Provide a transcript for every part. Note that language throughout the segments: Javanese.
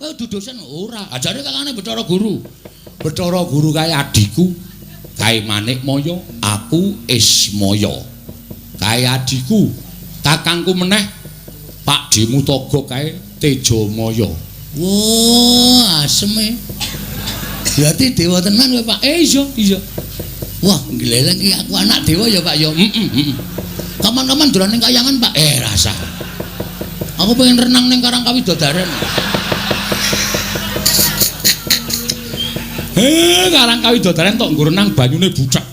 Kowe dudu dosen ora. Ajare kakane Bathara Guru. Bathara Guru kae adhiku. Kae Manikmaya, aku Ismaya. Kae adhiku, kakangku meneh Pakdhemu Toga kae Tejamaya. Wah, aseme. Berarti dewa tenan kowe, Pak. Iya, iya. Wah, gleleng iki aku anak dewa ya, Pak ya. Heeh, heeh. Kapan-kapan dolan ning kayangan, Pak. Rasa. Aku pengen renang ning Karang Kawidodaren. Karang Kawidodaren tok nggo renang banyune bucek.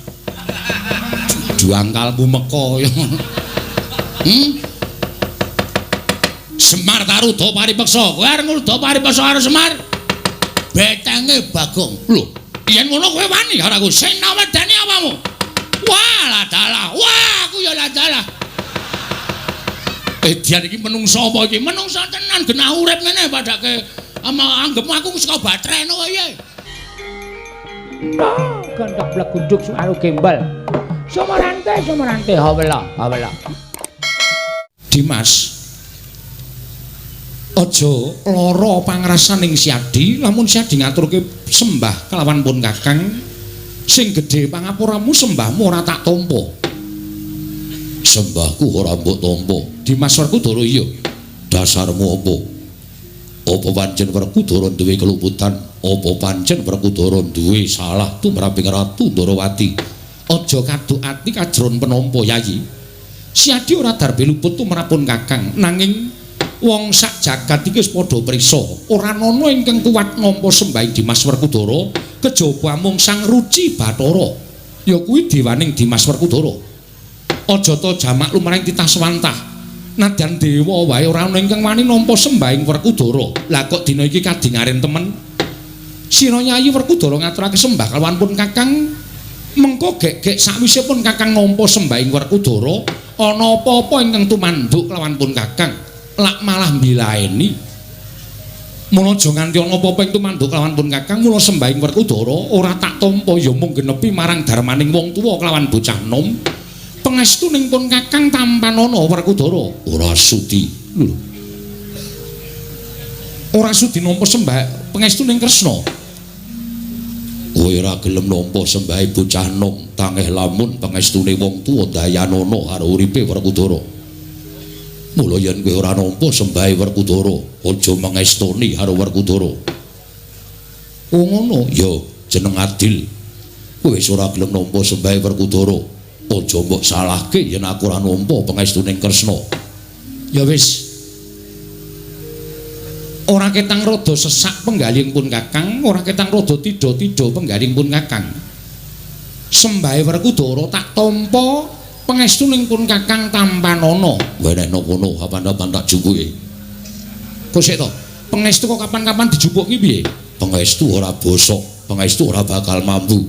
Juangkalmu meka ya. Semar Taruda paripeksa. Kowe arep ngruda paripeksa karo Semar? Betenge Bagong. Lho, yen ngono kowe wani karo aku. Sing nawedani apamu? Wah, lah dalah. Wah, aku ya lah dalah. Edian iki menungsa apa iki? Menungsa tenan genah urip ngene padake ama anggepmu aku saka batreno kaya. Gendhok blegunduk suaru gembel. Sumarante sumarante hawela hawela. Dimas, aja lara pangrasaning Siadi lamun Siadi ngaturke sembah kelawan pun Kakang sing gedhe pangapuramu sembahmu ora tak tampa. Sembahku ora mbok tampa. Dimas Werkudara iya. Dasarmu apa? Apa pancen Werkudara duwe keluputan? Apa pancen Werkudara duwe salah tumraping Ratu Ndorowati? Aja kaduk ati kajron penampa Yayi. Siadi ora darbe luput tumrapun Kakang nanging wong sak jagat iki wis padha prisa. Ora ana ingkang kuat nampa sembahing Dimas Werkudara kejaba amung Sang Ruci Bathara. Ya kuwi dewaning Dimas Werkudara. Aja ta jamak lumrahing titah swantah. Nadyan dewa wae ora ana ingkang wani nampa sembahing Werkudara. Lah kok dina iki kadingaren temen? Sira Yayi Werkudara ngaturake sembah kalawan pun Kakang mengko gek-gek sakwise pun Kakang nampa sembahing Werkudara ana apa-apa ingkang tumanduk kelawan pun Kakang lak malah mbilaeni. Mula aja nganti ana apa-apa ing tumanduk kelawan pun Kakang mula sembahing Werkudara ora tak tampa ya mung genepi marang darmaning wong tuwa kelawan bocah nom. Pangestuning pun Kakang tampanana Werkudara. Ora sudi. Lho. Ora sudi nampa sembah pangestuning Kresna. Kowe ora gelem nampa sembahe bocah nom tangeh lamun pangestune wong tuwa dayanana karo uripe Werkudara. Mula yen kowe ora nampa sembahe Werkudara, aja mangestoni karo Werkudara. Oh ngono, ya jeneng adil. Kowe wis ora gelem nampa sembahe Werkudara, aja mbok salahke yen aku ora nampa pangestuning Kresna. Ya wis. Ora ketang rada sesak penggalihing pun Kakang, ora ketang rada tidha-tidha penggalihing pun Kakang. Sembahe Werkudara tak tampa pangestuning pun Kakang tampanana. Wenehno kono kapan-kapan tak jupuke. Kok sik to? Pangestu kok kapan-kapan dijupuk ki piye? Pangestu ora bosok, pangestu ora bakal mampu.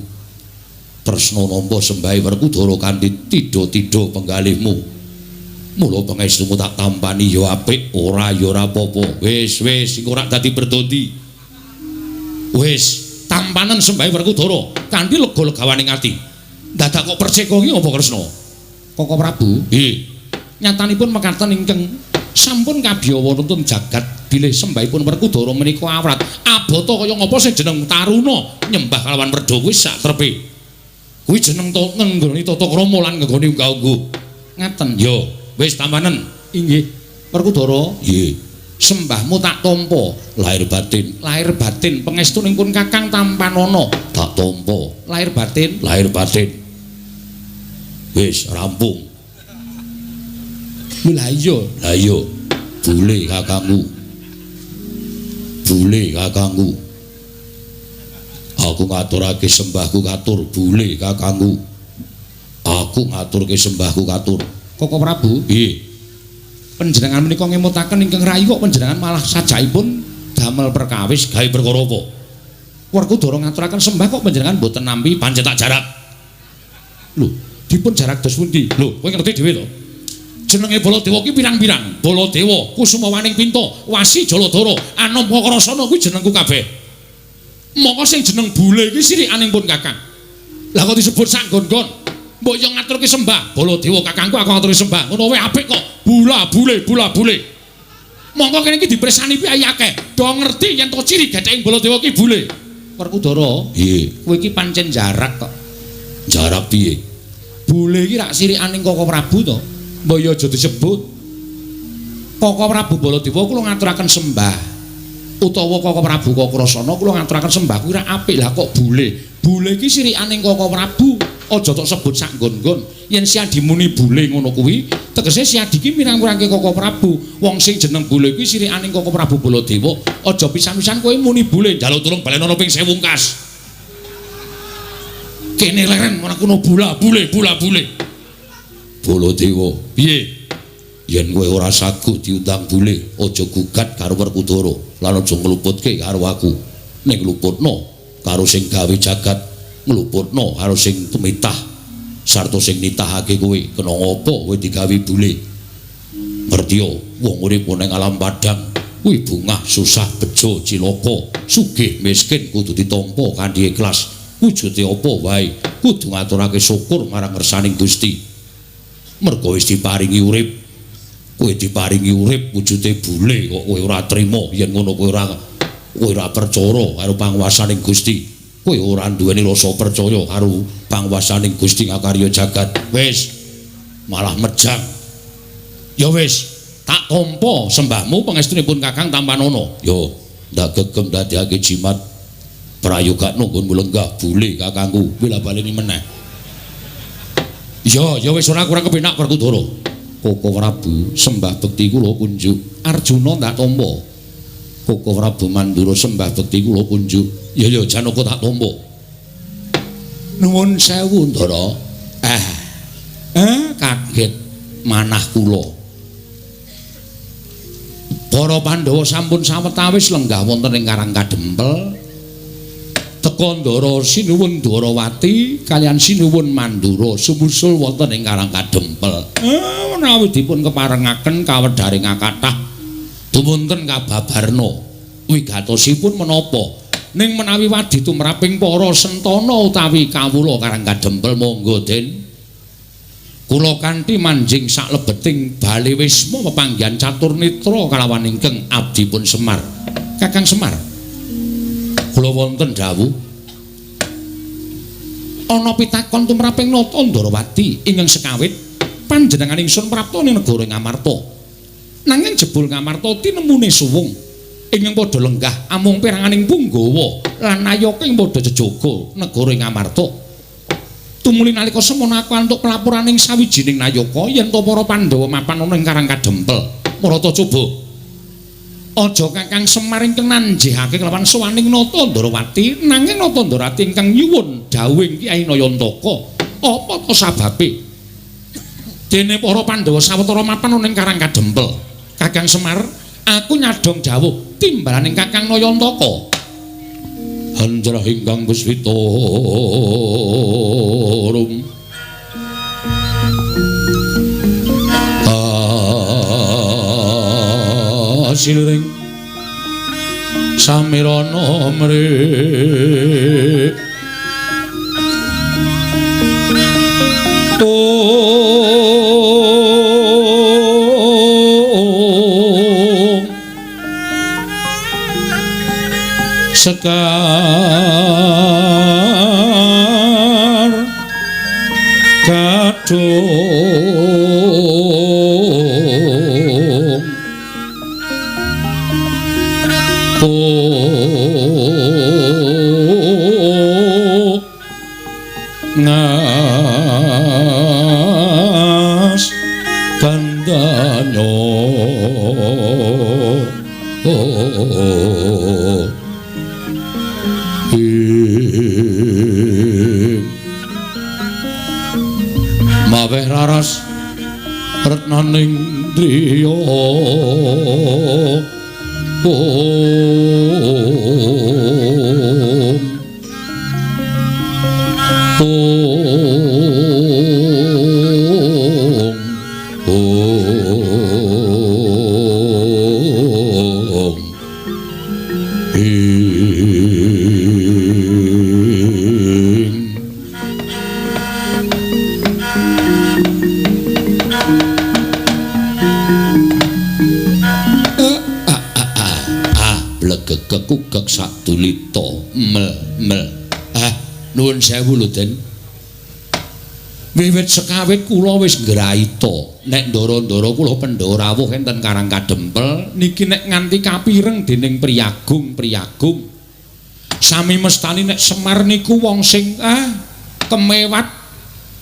Kresna nampa sembahe Werkudara kanthi tidha-tidha penggalihmu. Mula pangestumu tak tampani ya apik, ora ya ora apa-apa. Wis, wis, iku ora dadi berdondi. Wis, tampanen sembahe Werkudara kanthi lega-legawaning ati. Dadak kok perceka ki apa Kresna? Koko Prabu, nggih. Nyatanipun mekaten ingkang sampun kabiyawa nuntun jagat bilih sembahipun Werkudara menika awrat. Abota kaya ngapa sing jeneng taruna nyembah kalawan werda kuwi sak trepe. Kuwi jeneng to ngenggoni tata krama lan ngenggoni unggah-ungguh. Ngaten. Yo, wis tampanen. Inggih. Werkudara, nggih. Sembahmu tak tampa lahir batin, lahir batin pangestuning pun Kakang tampanana. Tak tampa lahir batin, lahir batin. Wis rampung. Lha iya, lha iya. Bule kakangku. Bule kakangku. Aku ngaturake sembahku katur bule kakangku. Aku ngaturke sembahku katur. Koko Prabu, nggih. Panjenengan menika ngemutaken ingkang rayi kok panjenengan malah sajakipun damel perkawis gawe perkara apa? Werkudara ngaturaken sembah kok panjenengan mboten nampi pancen tak jarak. Lho, dipun jarak dos pundi? Lho, kowe ngerti dhewe to? Jenenge Baladewa ki pirang-pirang. Baladewa, Kusumawaning Pinta, Wasi Jaladara, Anom Kakrasana kuwi jenengku kabeh. Mongko sing jeneng bule iki sirikaning pun Kakang. Lah kok disebut sak nggon-nggon? Mbok yo ngaturke sembah Baladewa kakangku aku ngaturke sembah. Ngono wae apik kok. Bula bule, bula bule. Mongko kene iki dipresani piye akeh. Do ngerti yen to ciri gething Baladewa ki bule. Werkudara, piye? Kowe iki pancen jarak kok. Jarak piye? Bule iki rak sirikaning Koko Prabu to. Mbok ya aja disebut. Koko Prabu Baladewa kula ngaturaken sembah. Utawa Koko Prabu Kakrasana kula ngaturaken sembah kuwi rak apik lah kok bule. Bule iki sirikaning Koko Prabu. Aja tok sebut sak nggon-nggon. Yen Siadi muni bule ngono kuwi, tegese Siadi iki mirang-mirangke Koko Prabu. Wong sing jeneng bule kuwi sirikaning Koko Prabu Baladewa. Aja pisan-pisan kowe muni bule, njaluk tulung balenono ping 1000 kas. Kene leren ora kuno bula bule bula bule. Baladewa, piye? Yen kowe ora saguh diundang bule, aja gugat karo Werkudara lan aja ngluputke karo aku. Ning luputno karo sing gawe jagat, ngluputno karo sing tumitah sarta sing nitahake kowe. Kena ngopo kowe digawe bule? Ngerti yo, wong urip ning alam padang kuwi bungah susah bejo cilaka, sugih miskin kudu ditampa kanthi ikhlas. Wujude apa wae kudu ngaturake syukur marang ngersaning Gusti. Mergo wis diparingi urip, kowe diparingi urip wujude bule kok kowe ora trima. Yen ngono kowe ora percaya karo panguwasaning Gusti. Kowe ora duweni rasa percaya karo panguwasaning Gusti ngakarya jagat. Wis malah mejang. Ya wis, tak tampa sembahmu pangestunipun Kakang Tampanana. Yo, ndak gegem dadekake jimat. Prayogakno nggonmu lenggah bule kakangku, wila baleni meneh. Ya, ya wis ora kurang kepenak Werkudara. Koko Prabu sembah bekti kula kunjuk. Arjuna ndak tampa. Koko Prabu Mandura sembah bekti kula kunjuk. Ya ya Janaka tak tampa. Nuwun sewu Ndara. Kaget manah kula. Para Pandhawa sampun sawetawis lenggah wonten ing Karang Kadempel. Teka Ndara sinuwun Dwarawati kaliyan sinuwun Mandura sumusul wonten ing Karang Kadempel. Menawi dipun keparengaken kawedharing kathah dumunten kababarna wigatosipun menapa? Ning menawi wadi tumraping para sentana utawi kawula Karang Kadempel monggo Den. Kula kanthi manjing saklebeting bale wisma pepanggihan catur netra kalawan ingkang abdipun Semar. Kakang Semar, kula wonten dawuh ana pitakon tumraping Nata Ndrawati ingkang sekawit panjenengan ingsun prapta ning negara Ngamarta. Nanging jebul Ngamarta tinemune suwung ingkang padha lenggah amung peranganing punggawa lan nayaka ing padha jejaga negara Ngamarta. Tumuli nalika semono aku antuk pelaporaning sawijining nayaka yen to para Pandhawa mapan ana ing Karang Kadempel. Marata coba aja Kakang Semar ingkang nanjihake kelawan sowaning Nata Ndrawati, nanging Nata Ndrawati ingkang nyuwun dawuhing Kyai Nayantaka. Apa to sababe? Dene para Pandhawa sawetara mapan ana ing Karang Kadempel. Kakang Semar, aku nyadhong dawuh timbalaning Kakang Nayantaka. Hanjrah ingkang puswita rum asiliring samirana mrik sekar kadung ngas kandanyo maweh raras retnaning driya om om om ing kugek sadulita mel mel. Ah, nuwun sewu lho, Den. Wiwit sekawit kula wis ngraita nek ndara-ndara kula Pandhawa rawuh enten Karang Kadempel niki nek nganti kapireng dening priyagung-priyagung. Sami mestani nek Semar niku wong sing kemewat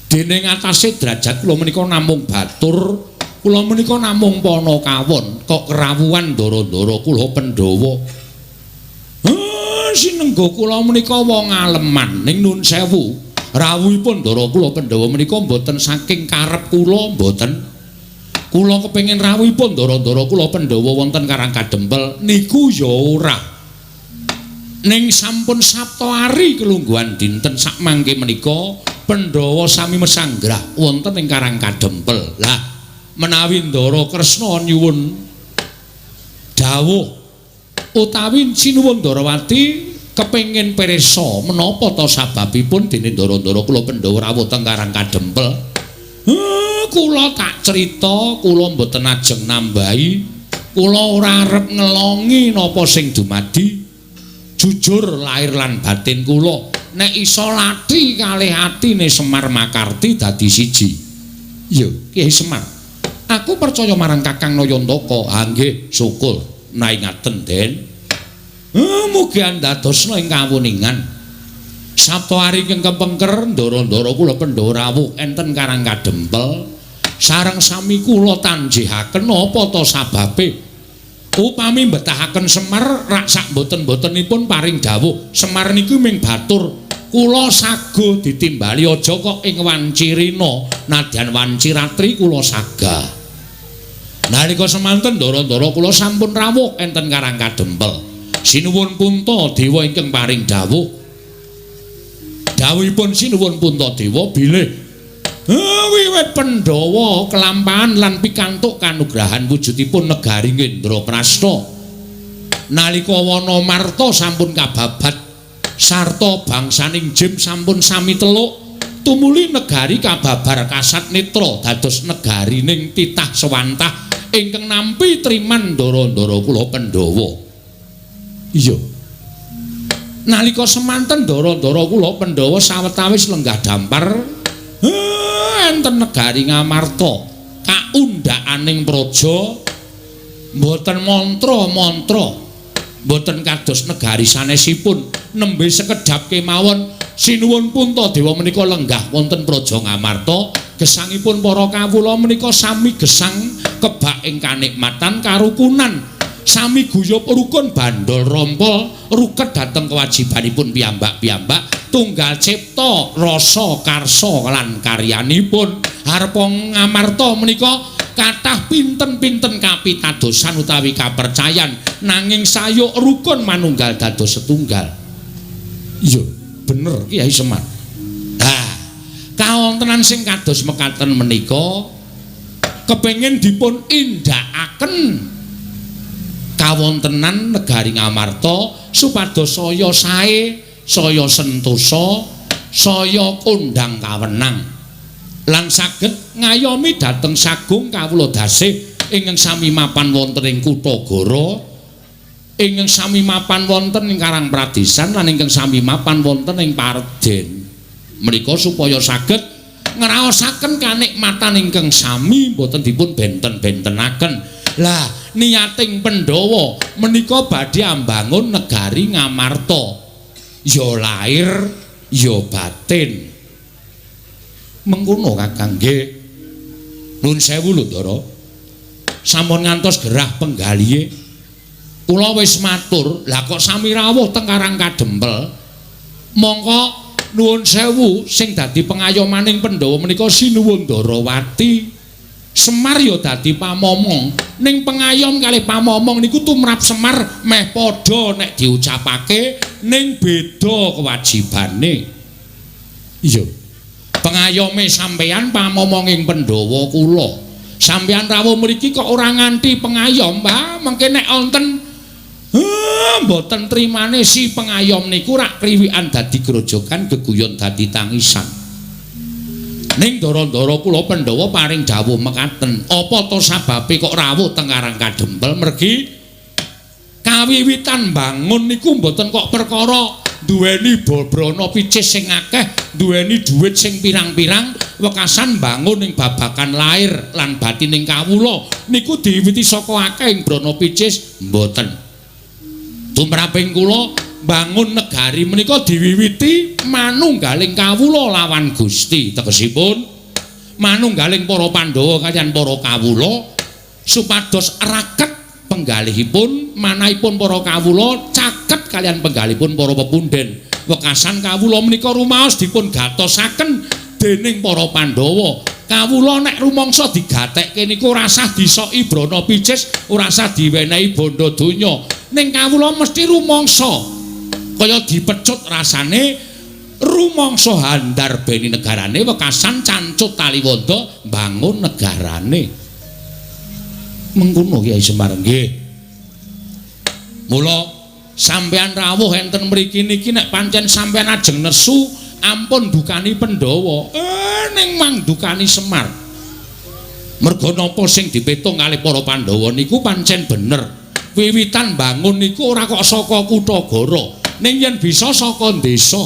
dening atase derajat kula menika namung batur, kula menika namung panakawon kok kerawuhan ndara-ndara kula Pandhawa. Sinengga kula menika wong aleman ning nun sewu. Rawuhipun ndara kula Pandhawa menika mboten saking karep kula mboten. Kula kepengin rawuhipun ndara-ndara kula Pandhawa wonten Karang Kadempel niku ya ora. Ning sampun sapta ari kelungguhan dinten sakmangke menika Pandhawa sami mesanggrah wonten ing Karang Kadempel. Lah menawi Ndara Kresna nyuwun dawuh utawi sinuwun Ndarawati kepengin pirsa menapa ta sababipun dene ndara-ndara kula Pandhawa rawuh teng Karang Kadempel. Kula tak crita, kula mboten ajeng nambahi, kula ora arep ngelongi napa sing dumadi. Jujur lahir lan batin kula nek iso lati kalih atine Semar Makarti dadi siji. Iya, Kyai Semar. Aku percaya marang Kakang Nayantaka. Ha nggih, syukur naingaten, Den. Mugi andadosna ing kawuningan. Sabta ari ingkang kepengker ndara-ndara kula Pandhawa rawuh enten Karang Kadempel sareng sami kula tanjihaken apa ta sababe. Upami mbetahaken Semar rak sak mboten-mbotenipun paring dawuh Semar niku ming batur kula sago ditimbali aja kok ing wanci rina nadyan wanci ratri kula saga. Nalika semanten ndara-ndara kula sampun rawuh enten Karang Kadempel. Sinuwun Puntadewa ingkang paring dawuh. Dawuhipun Sinuwun Puntadewa bilih wiwit Pandhawa kelampahan lan pikantuk kanugrahan wujudipun negari Indraprasta. Nalika wana marta sampun kababat sarta bangsaning Jim sampun sami teluk, tumuli negari kababar kasat netra dados negarining titah sewantah ingkang nampi triman ndara-ndara kula Pandhawa. Iya. Nalika semanten ndara-ndara kula Pandhawa sawetawis lenggah dampar enten negari Ngamarta kaundhakaning praja mboten mantra-mantra, mboten kados negari sanesipun nembe sekedhap kemawon Sinuwun Puntadewa menika lenggah wonten praja Ngamarta. Gesangipun para kawula menika sami gesang kebak ing kanikmatan karukunan, sami guyub rukun bandol rompol ruket dhateng kewajibanipun piyambak-piyambak tunggal cipta rasa karsa lan karyanipun. Harpa Ngamarta menika kathah pinten-pinten kapitadosan utawi kapercayan nanging sayuk rukun manunggal dados setunggal. Iya, bener Kyai Semar. Lah, kawontenan sing kados mekaten menika kepengin dipun indhakaken kawontenan negari Ngamarta supados saya sae, saya sentosa, saya kondhang kawenang lan saged ngayomi dhateng sagung kawula dasih ingkang sami mapan wonten ing Kutagara, ingkang sami mapan wonten ing Karang Pradesan lan ingkang sami mapan wonten ing Parden. Menika supaya saged ngraosaken kanikmatan ingkang sami boten dipun benten-bentenaken. Lah niating Pandhawa menika badhe ambangun negari Ngamarta. Ya lahir ya batin. Mengkono Kakang nggih. Nuwun sewu lho Ndara. Sampun ngantos gerah penggalihe. Kula wis matur, lah kok sami rawuh teng Karang Kadempel. Mongko nuwun sewu sing dadi pengayomaning Pandhawa menika Sinuwun Ndarawati. Semar ya dadi pamomong, ning pengayom kalih pamomong niku tumrap Semar meh padha nek diucapake ning beda kewajibane. Iya. Pengayome sampeyan pamomonging Pandhawa kula. Sampeyan rawuh mriki kok ora nganti pengayom, Pak. Mengke nek wonten mboten trimane si pengayom niku rak kriwikan dadi grojogan, geguyon dadi tangisan. Ning ndara-ndara kula Pandhawa paring dawuh mekaten, apa to sababe kok rawuh teng Karang Kadempel? Mergi Kawiwitan bangun niku mboten kok perkara duweni bobrana picis sing akeh, duweni dhuwit sing pirang-pirang, wekasan bangun ing babagan lair lan batining kawula niku diwiwiti saka akeh ing brana picis mboten. Tumraping kula bangun negari menika diwiwiti manunggaling kawula lawan Gusti, tegesipun manunggaling para Pandhawa kaliyan para kawula supados raket penggalihipun manahipun para kawula caket kaliyan penggalihipun para pepundhen. Wekasan kawula menika rumaos dipun gatosaken dening para Pandhawa. Kawula nek rumangsa digatekke niku ora sah disoki brana picis, ora sah diwenehi bondo donya. Ning kawula mesti rumangsa kaya dipecut rasane, rumangsa handarbeni negarane, wekasan cancut taliwonda mbangun negarane. Mengkono Kyai Semar. Nggih. Mula sampeyan rawuh enten mriki niki nek pancen sampeyan ajeng nesu ampun dukani Pandhawa. Ning mangdukani Semar. Merga napa sing dipetung kalih para Pandhawa niku pancen bener. Wiwitan bangun niku ora kok saka Kutagara, ning yen bisa saka desa.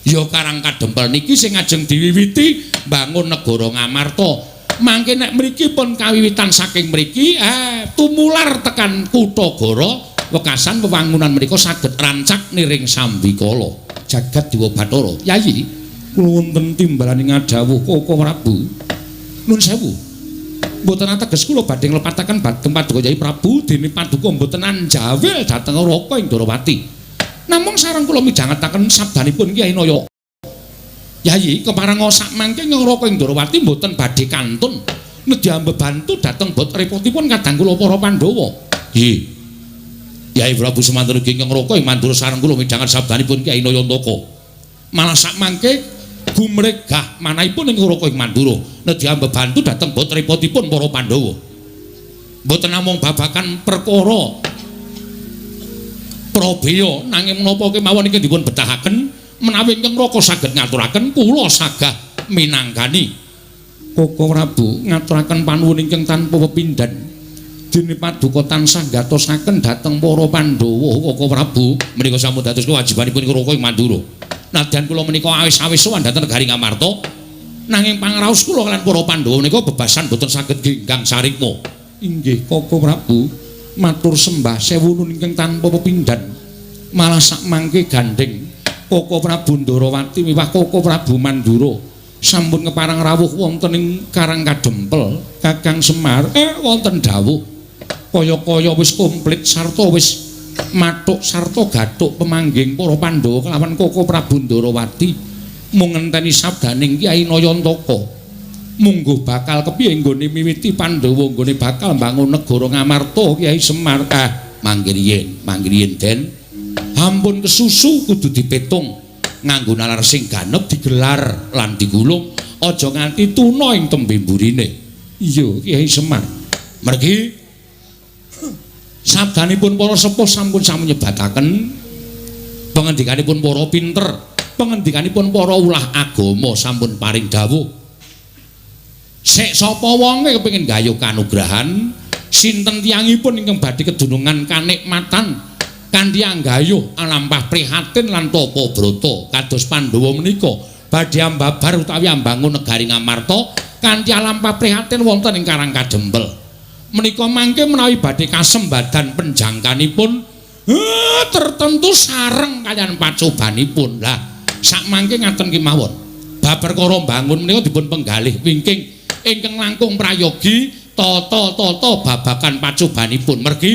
Ya Karang Kadempel niki sing ajeng diwiwiti bangun negara Ngamarta. Mangke nek mriki pun kawiwitan saking mriki tumular tekan Kutagara, wekasan wewangunan menika saged rancak niring sambikala. Jagat Dewa Bathara. Yayi, kula wonten timbalane ngadhawuh Koko Prabu. Nun sewu. Mboten ateges kula badhe nglepataken dhateng Paduka Yayi Prabu dene paduka mboten anjawil dhateng Raka ing Ndorowati. Namung sareng kula midhangetaken sabdanipun Kyai Naya. Yayi, kepareng sak mangke Raka ing Ndorowati mboten badhe kantun nedya mbebantu dhateng bot repotipun kadang kula para Pandhawa. Nggih. Yai Prabu semanten ugi ingkang Raka ing Mandura sareng kula midhanget sabdanipun Kyai Nayantaka. Malah sak mangke gumregah manahipun ing Raka ing Mandura nedya mbebantu dhateng bot repotipun para Pandhawa. Mboten namung babagan perkara prabeya nanging menapa kemawon ingkang dipun betahaken menawi ingkang Raka saged ngaturaken kula sagah minangkani. Koko Prabu ngaturaken panuwun ingkang tanpa pepindhan. Dene paduka tansah gatosaken dhateng para Pandhawa. Koko Prabu menika sampun dados kewajibanipun Raka ing Mandura. Nadyan kula menika awis-awis sowan dhateng negari Ngamarta, nanging pangraos kula kaliyan para Pandhawa menika bebasan boten saged genggang sarikma. Inggih Koko Prabu, matur sembah sewu nun ingkang tanpa pepindhan. Malah sak mangke gandheng Koko Prabu Ndorowati miwah Koko Prabu Mandura sampun kepareng rawuh wonten ing Karang Kadempel. Kakang Semar wonten dawuh kaya-kaya wis komplit sarta wis mathuk sarta gathuk pemangging para Pandhawa kelawan Koko Prabu Ndorowati mung ngenteni sabdaning Kyai Nayantaka. Mungguh bakal kepiye nggone miwiti Pandhawa nggone bakal mbangun negara Ngamarta Kyai Semar. Mangke riyin, mangke riyin Den. Ampun kesusu kudu dipetung nganggo nalar sing ganep digelar lan digulung, aja nganti tuna ing tembe mburine. Iya Kyai Semar. Mergi sabdanipun para sepuh sampun sami nyebataken pangendikanipun para pinter, pangendikanipun para ulah agama sampun paring dawuh. Sik sapa wonge kepengin gayuh kanugrahan, sinten tiyangipun ingkang badhe kedunungan kanikmatan kanthi anggayuh alampah prihatin lan tapa brata kados Pandhawa menika badhe ambabar utawi ambangun negari Ngamarta kanthi alampah prihatin wonten ing Karang Kadempel. Menika mangke menawi badhe kasembadan penjangkanipun tertentu sareng kaliyan pacobanipun. Lah sak mangke ngaten kemawon. Bab perkara mbangun menika dipun penggalih wingking ingkang langkung prayogi tata-tata babagan pacobanipun. Mergi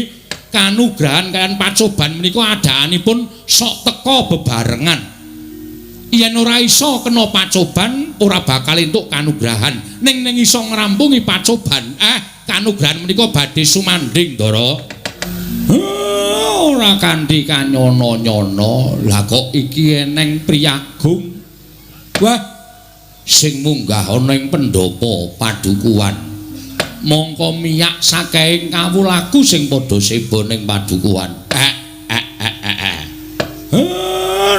kanugrahan kaliyan pacoban menika adaanipun sok teka bebarengan. Yen ora iso kena pacoban ora bakal entuk kanugrahan. Ning ning iso ngrampungi pacoban, kanugrahan menika badhe sumandhing, Ndara. Ora kanthi kanyono-nyono. Lah kok iki eneng priyagung. Wah, sing munggah ana ing pendhapa padukuhan. Mongko miyak saking kawulaku sing padha seba ning padukuhan.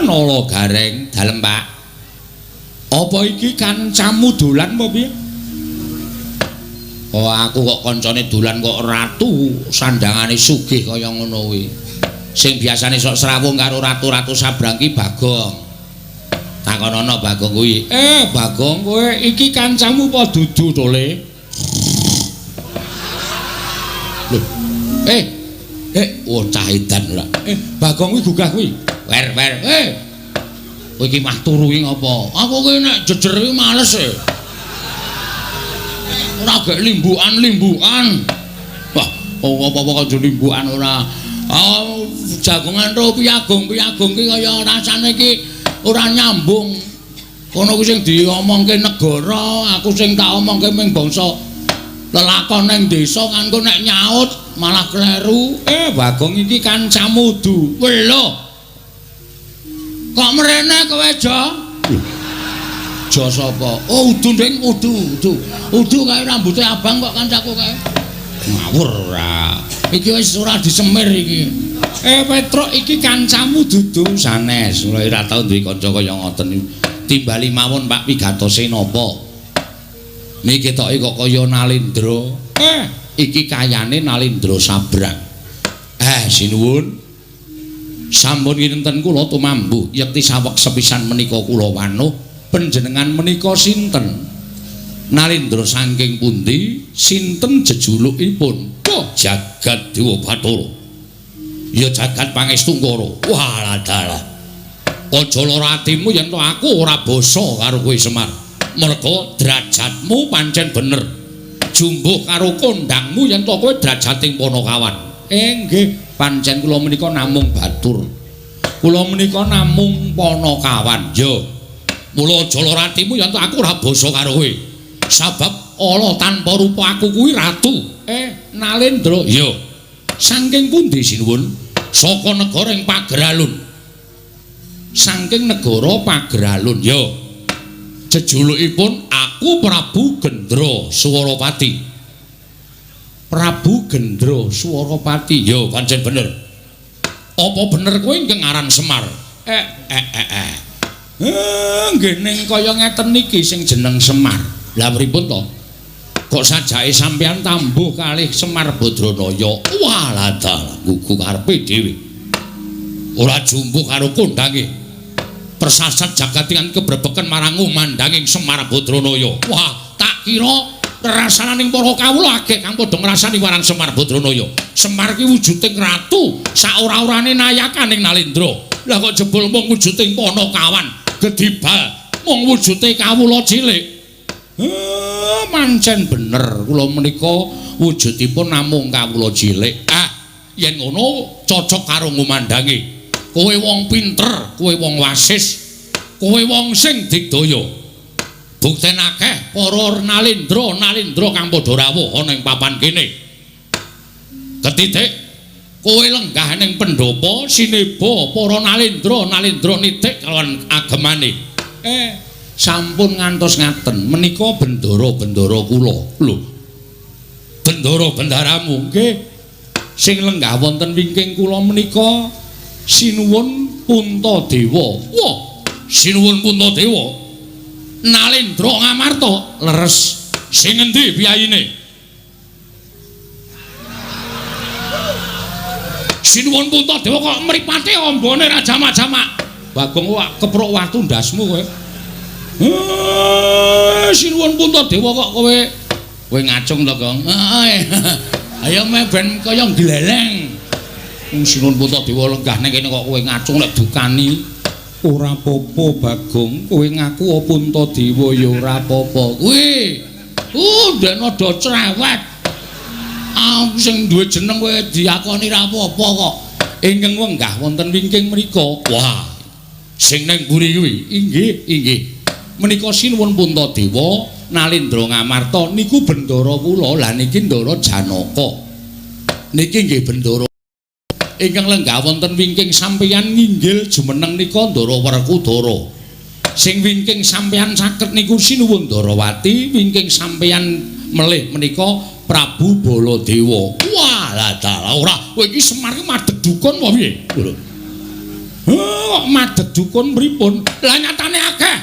Nala Gareng, dalem Pak. Apa iki kancamu dolan apa piye? Oh aku kok kancane dolan kok ratu sandangane sugih kaya ngono kuwi. Sing biasane sok srawung karo ratu-ratu sabrang ki Bagong. Takonono Bagong kuwi. Bagong kowe iki kancamu apa dudu to, Le? Lho. Oh cah edan ora. Bagong kuwi gugah kuwi. Wer wer. Kowe iki mah turu iki ngopo? Aku ki nek jejer iki males e. Ora gek limbukan-limbukan. Wah, apa-apa kok limbukan ora. Oh, jagongan ro piyagung-piyagung ki kaya rasane ki ora nyambung. Kono kuwi sing diomongke negara, aku sing tak omongke ming bangsa lelakon ning desa kan kok nek nyaut malah kleru. Bagong iki kancamu du. Lho. Kok mrene kowe, Jo? Jo sapa? Oh, udu nding, udu, udu. Udu kae rambute abang kok kancaku kae. Ngawur ora. Iki wis ora disemir iki. Petruk iki kancamu dudu sanes. Ora ora tau duwe kanca kaya ngoten. Timbali mawon Pak pigatose napa? Niki ketoke kok kaya Nalendra. Iki kayane Nalendra Sabrang. Sinuwun. Sampun kinten kula tumambuh yekti saweg sepisan menika kula wanuh. Panjenengan menika sinten? Nalendra saking pundi? Sinten jejulukipun? Oh, Jagat Dewa Bathara. Ya jagat pangestungkara. Wah, dalah. Aja lara atimu yen to aku ora basa karo kowe Semar. Merga derajatmu pancen bener. Jumbuh karo kondangmu yen to kowe derajating Panakawan. Nggih, pancen kula menika namung batur. Kula menika namung Panakawan. Ya. Mula aja lara atimu yen to aku ora basa karo kowe. Sabab ala tanpa rupa aku kuwi ratu. Nalendra. Ya. Saking pundi sinuwun? Saka negara ing Pageralun. Saking negara Pageralun. Ya. Jejulukipun aku Prabu Gendra Swarapati. Prabu Gendra Swarapati. Ya, pancen bener. Apa bener kowe ingkang aran Semar? Nggih ning kaya ngeten iki sing jeneng Semar. Lah pripun to? Kok sajake sampeyan tambuh kalih Semar Badranaya? Walah dalah, gugu karepe dhewe. Ora jumbuh karo kondange. Persasat jagat ingkang kebrebeken marang ngumandanging Semar Badranaya. Wah, tak kira rasananing para kawula akeh kang padha ngrasani marang Semar Badranaya. Semar ki wujuding ratu, saora-orane nayakaning Nalendra. Lah kok jebul mung wujuding Panakawan, gedibal mung wujude kawula cilik. Mancen bener kula menika wujudipun namung kawula cilik. Yen ngono cocok karo ngumandangi. Kowe wong pinter, kowe wong wasis, kowe wong sing digdaya. Bukten akeh para nalendra-nalendra kang padha rawuh ana ing papan kene. Ketitik kowe lenggah ning pendhapa sineba para nalendra-nalendra nitik kalawan agemane. Sampun ngantos ngaten menika bendara-bendara kula. Lho. Bendara-bendaramu nggih. Sing lenggah wonten wingking kula menika Sinuwun Puntadewa. Wah, Sinuwun Puntadewa. Nalendra Ngamarta leres. Sing endi piyayine? Sinuwun Puntadewa kok mripate ambane ra jamak-jamak. Bagong kok keprok watu ndasmu kowe. Sinuwun Puntadewa kok kowe kowe ngacung to, Gong? Ayo meh ben kaya gleleng. Sinuwun Puntadewa lenggah ning kene kok kowe ngacung lek dukani. Ora apa-apa, Bagong. Kowe ngaku Puntadewa ya ora apa-apa. Kuwi. Ndekne do cerewet. Aku sing duwe jeneng kowe diakoni ra apa-apa kok. Ingkang wenggah wonten wingking mriku. Wah. Sing ning mburi kuwi. Inggih, inggih. Menika Sinuwun Puntadewa Nalendra Ngamarta niku bendara kula. Lah niki Ndara Janaka. Niki nggih bendara ingkang lenggah wonten wingking sampeyan nginggil jumeneng nika Ndara Werkudara. Sing wingking sampeyan saket niku Sinuwun Ndarawati, wingking sampeyan melih menika Prabu Baladewa. Wah, lah dalah ora. Kowe iki Semar ki madheg dukun apa piye? Lho. Kok madheg dukun pripun? Lah nyatane akeh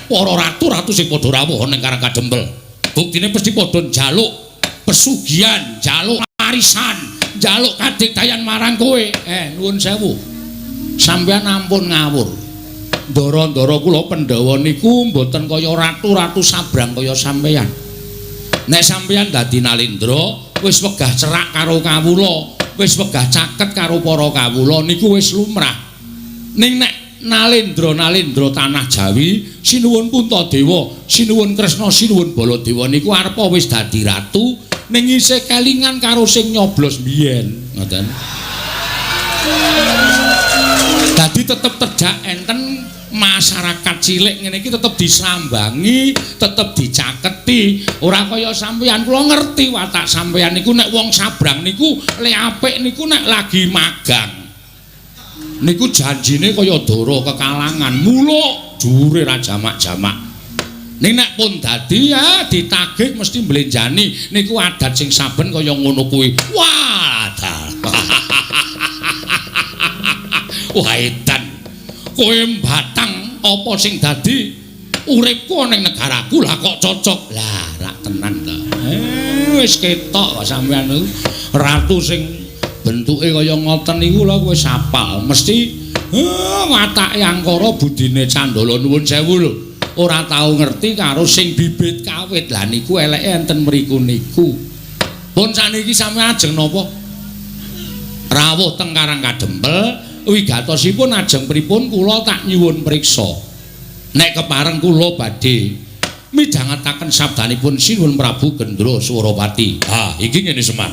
para ratu-ratu sing padha rawuh ning Karang Kadempel. Buktine mesti padha njaluk pesugihan, njaluk warisan, njaluk kadigdayan marang kowe. Nuwun sewu. Sampeyan ampun ngawur. Ndara-ndara kula Pandhawa niku mboten kaya ratu-ratu sabrang kaya sampeyan. Nek sampeyan dadi Nalendra, wis wegah cerak karo kawula, wis wegah caket karo para kawula niku wis lumrah. Ning nek Nalendra-nalendra tanah Jawi, sinuwun Puntadewa, sinuwun Kresna, sinuwun Baladewa niku arepa wis dadi ratu ning isih kelingan karo sing nyoblos biyen, ngoten. Dadi tetep terjak enten masyarakat cilik ngene iki tetep disambangi, tetep dicaketi. Ora kaya sampeyan, kula ngerti watak sampeyan niku nek wong sabrang niku le apik niku nek lagi magang. Niku janjine kaya dara kekalangan, muluk dhuwure ra jamak-jamak. Ning nek pun dadi ya ditagih mesti mblenjani. Niku adat sing saben kaya ngono kuwi. Wah, wah edan. Kowe mbatang apa sing dadi uripku ning negaraku lah kok cocok. Lah rak tenan ta. Wis ketok sampeyan niku ratu sing bentuke kaya ngoten niku lho wis apal. Mesti watake angkara budine Candala nuwun sewu lho. Ora tau ngerti karo sing bibit kawit. Lah niku eleke enten mriku niku. Pun saniki sampeyan ajeng napa? Rawuh teng Karang Kadempel wigatosipun ajeng pripun kula tak nyuwun priksa. Nek kepareng kula badhe midhangetaken sabdanipun Sinuwun Prabu Gendra Swarapati. Ha, iki ngene Semar.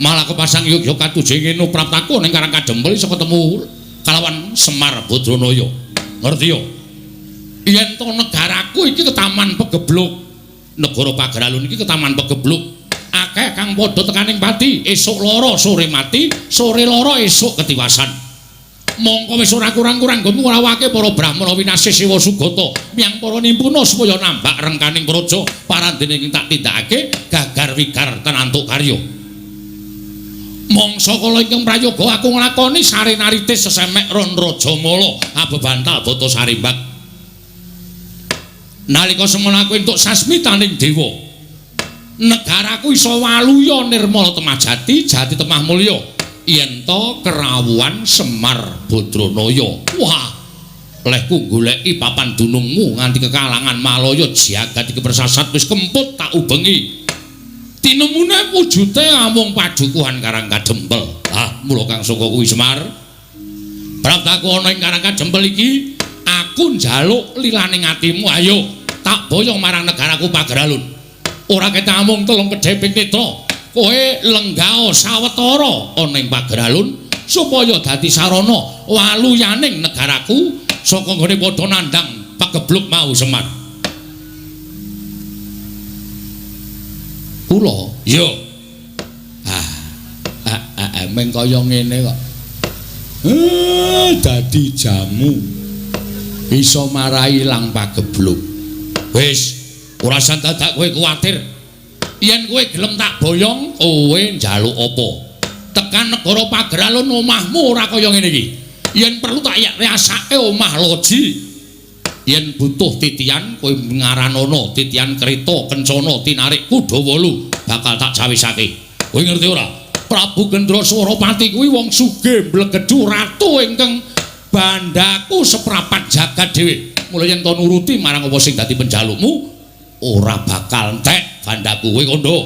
Malah kepasang yogya katujeng ngene praptaku ning Karang Kadempel iso ketemu kalawan Semar Badranaya. Ngerti ya? Yen to negaraku iki ketaman pegebluk. Negara Pageralun iki ketaman pegebluk. Akeh kang padha tekaning pati, esuk lara sore mati, sore lara esuk ketiwasan. Mongko wis ora kurang-kurang nggonmu ngrawake para brahmana winasih Siwa Sugata miyang para nimpuna supaya nambak rengkaning praja parandene ing tak tindakake gagar wigar tenantuk karya. Mangsa kala ingkang prayoga aku nglakoni sarenaritis sesemek ron rajamala abebantal bata sarimbak. Nalika semono aku entuk sasmitaning dewa. Negaraku iso waluya nirmala temah jati, jati temah mulya. Yen to kerawuhan Semar Badranaya. Wah, lehku goleki papan dunungmu nganti kekalangan Malaya jagat iki persasat wis kemput tak ubengi. Tinemune wujute amung padukuhan Karang Kadempel. Ah, mula kang saka kuwi Semar. Praptaku ana ing Karang Kadempel iki, aku njaluk lilaning atimu, ayo tak boyong marang negaraku Pageralun. Ora ketamung telung kedheping netra. Kowe lenggao sawetara ana ing Pageralun supaya dadi sarana waluyaning negaraku saka nggone padha nandhang pagebluk mau Semar. Kula iya. Meng kaya ngene kok. Dadi jamu. Iso marai ilang pagebluk. Wis, ora usah dadak kowe kuwatir. Yen kowe gelem tak boyong, kowe njaluk apa? Tekan negara Pageralun omahmu ora kaya ngene iki. Yen perlu tak riasake omah loji. Yen butuh titian kowe ngaranono titian kereta kencana tinarik kuda wolu bakal tak cawisake. Kowe ngerti ora? Prabu Gendra Swarapati kuwi wong sugih mblegedhu ratu ingkang bandaku seprapat jagat dhewe. Mula yen to nuruti marang apa sing dadi penjalukmu ora bakal entek bandaku. Kowe kandha.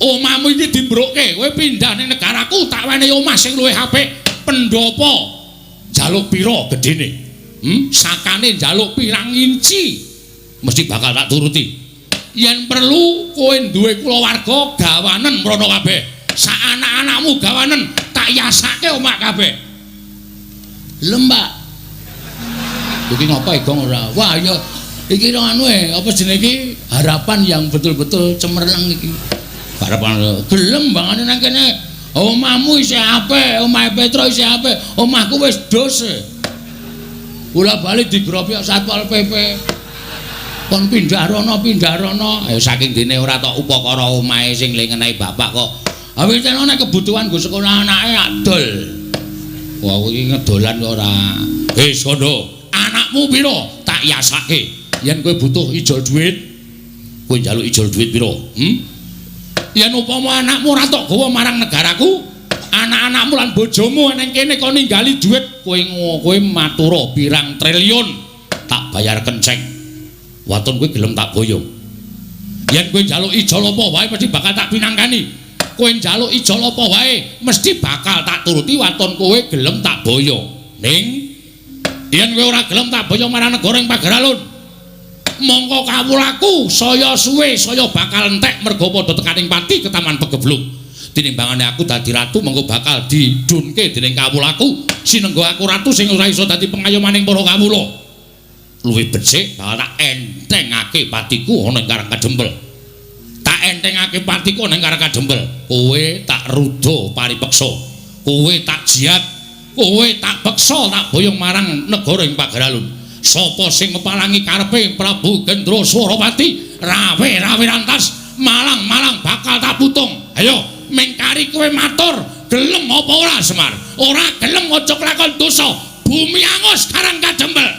Omahmu iki dimbrokke, kowe pindah ning negaraku tak wenehi omah sing luwih apik. Pendopo njaluk pira gedene? Sakane njaluk pirang inci mesti bakal tak turuti. Yen perlu kowe duwe kulawarga gawanen mrono kabeh. Sak anak-anakmu gawanen tak yasake omah kabeh. Lembak. Iki ngapa Igong ora? Wah ya iki anu apa jenenge iki harapan yang betul-betul cemerlang iki. Harapan gelem bangane nang kene. Omahmu isih apik, omahe Petro isih apik, omahku wis dos. Bola bali digrobok Satpol PP. Kon pindah rono, pindah rono. Saking dene ora tok upakara omahe sing le ngenehi bapak kok. Awit nek kebutuhan nggo sekolah anake adol. Wah, iki ngedolan kok ora. Wis kono, anakmu pira? Tak yasake. Yen kowe butuh ijol duit, Kowe njaluk ijol dhuwit pira? Yen upama anakmu ora tok gawa marang negaraku, anak-anakmu lan bojomu nang kene kon ninggali dhuwit, kowe matura pirang triliun tak bayar kenceng. Waton kowe gelem tak boyong. Yen kowe njaluk ijol apa wae mesti bakal tak pinangkani. Kowe njaluk ijol apa wae mesti bakal tak turuti waton kowe gelem tak boyong. Ning yen kowe ora gelem tak boyong marang negara ing Pageralun, mongko kawulaku saya suwe saya bakal entek merga padha tekaning pati ketaman pegebluk. Tinimbangane aku dadi ratu mongko bakal didunke dening kawulaku. Sinengga aku ratu sing ora iso dadi pengayomaning para kawula. Luwih becik bakal tak entengake patiku ana ing Karang Kadempel. Tak entengake patiku ana ing Karang Kadempel. Kowe tak ruda paripeksa. Kowe tak jiat, kowe tak peksa tak boyong marang negara ing Pageralun. Sapa sing mepalangi karepe Prabu Gendra Swarawati, rawe-rawe rantas, malang-malang bakal tak putung. Ayo, mengkari kowe matur, gelem apa ora Semar? Ora gelem aja kelakon dosa. Bumi angus Karang Kadempel.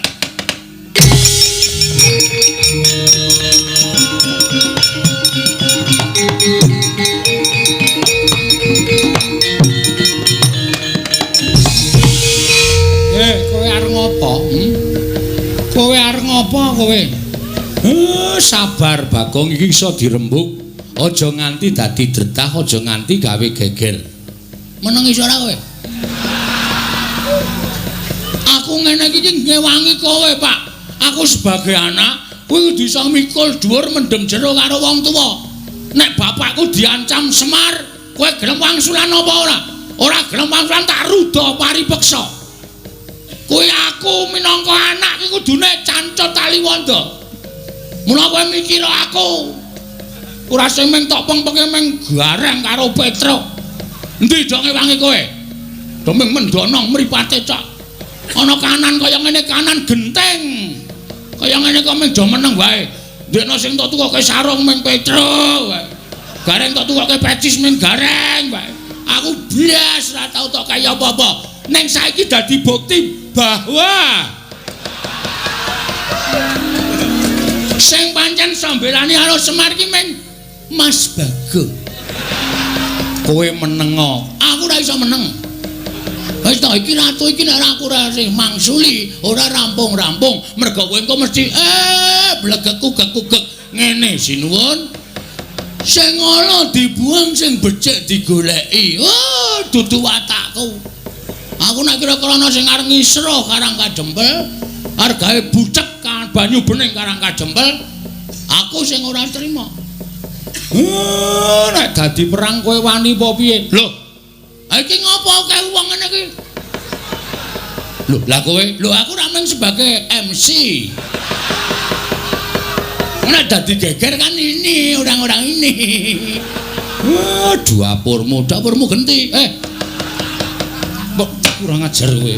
Kowe arep ngopo? Kowe arep ngopo kowe? Sabar Bagong, iki iso dirembug. Aja nganti dadi dretah, aja nganti gawe geger. Meneng iso ora kowe? Aku ngene iki ngewangi kowe, Pak. Aku sebagai anak kuwi kudu iso mikul dhuwur mendem jero karo wong tuwa. Nek bapakku diancam Semar, kowe gelem wangsulan apa ora? Ora gelem wangsulan tak ruda paripeksa. Kuwi aku minangka anak iki kudune cancut taliwonda. Mula kowe mikir aku. Ora sing mung tok pengpenge mung gareng karo Petruk. Endi do ngewangi kowe? Do mung mendonong mripate cok. Ana kanan kaya ngene kanan genteng. Kaya ngene kok mung do meneng wae. Ndekno sing tok tukoke sarung mung Petruk wae. Gareng tok tukoke pecis mung gareng wae. Aku blas ora tau tok kaya apa-apa. Neng saiki dadi bukti bahwa sing pancen sambelane karo Semar ki meng Mas Bagong. Kowe menengo, aku ora iso meneng. Wis to iki ratu iki nek aku ora sing mangsuli, ora rampung-rampung, mergo kowe engko mesti blegek-kugek-kugek ngene sinuwun. Sing ala dibuang, sing becik digoleki. Oh, dudu watakku. Aku nek kira-kira ana sing arep ngisro Karang Kadempel, argae bucek banyu bening Karang Kadempel, aku sing ora trima. Nek dadi perang kowe wani apa piye? Lho, iki ngopo akeh wong ngene iki? Lho, lah kowe? Lho, aku ra mung sebagai MC. Nek dadi geger kan ini orang-orang ini. Dapurmu, dapurmu genti. Kurang ajar kowe.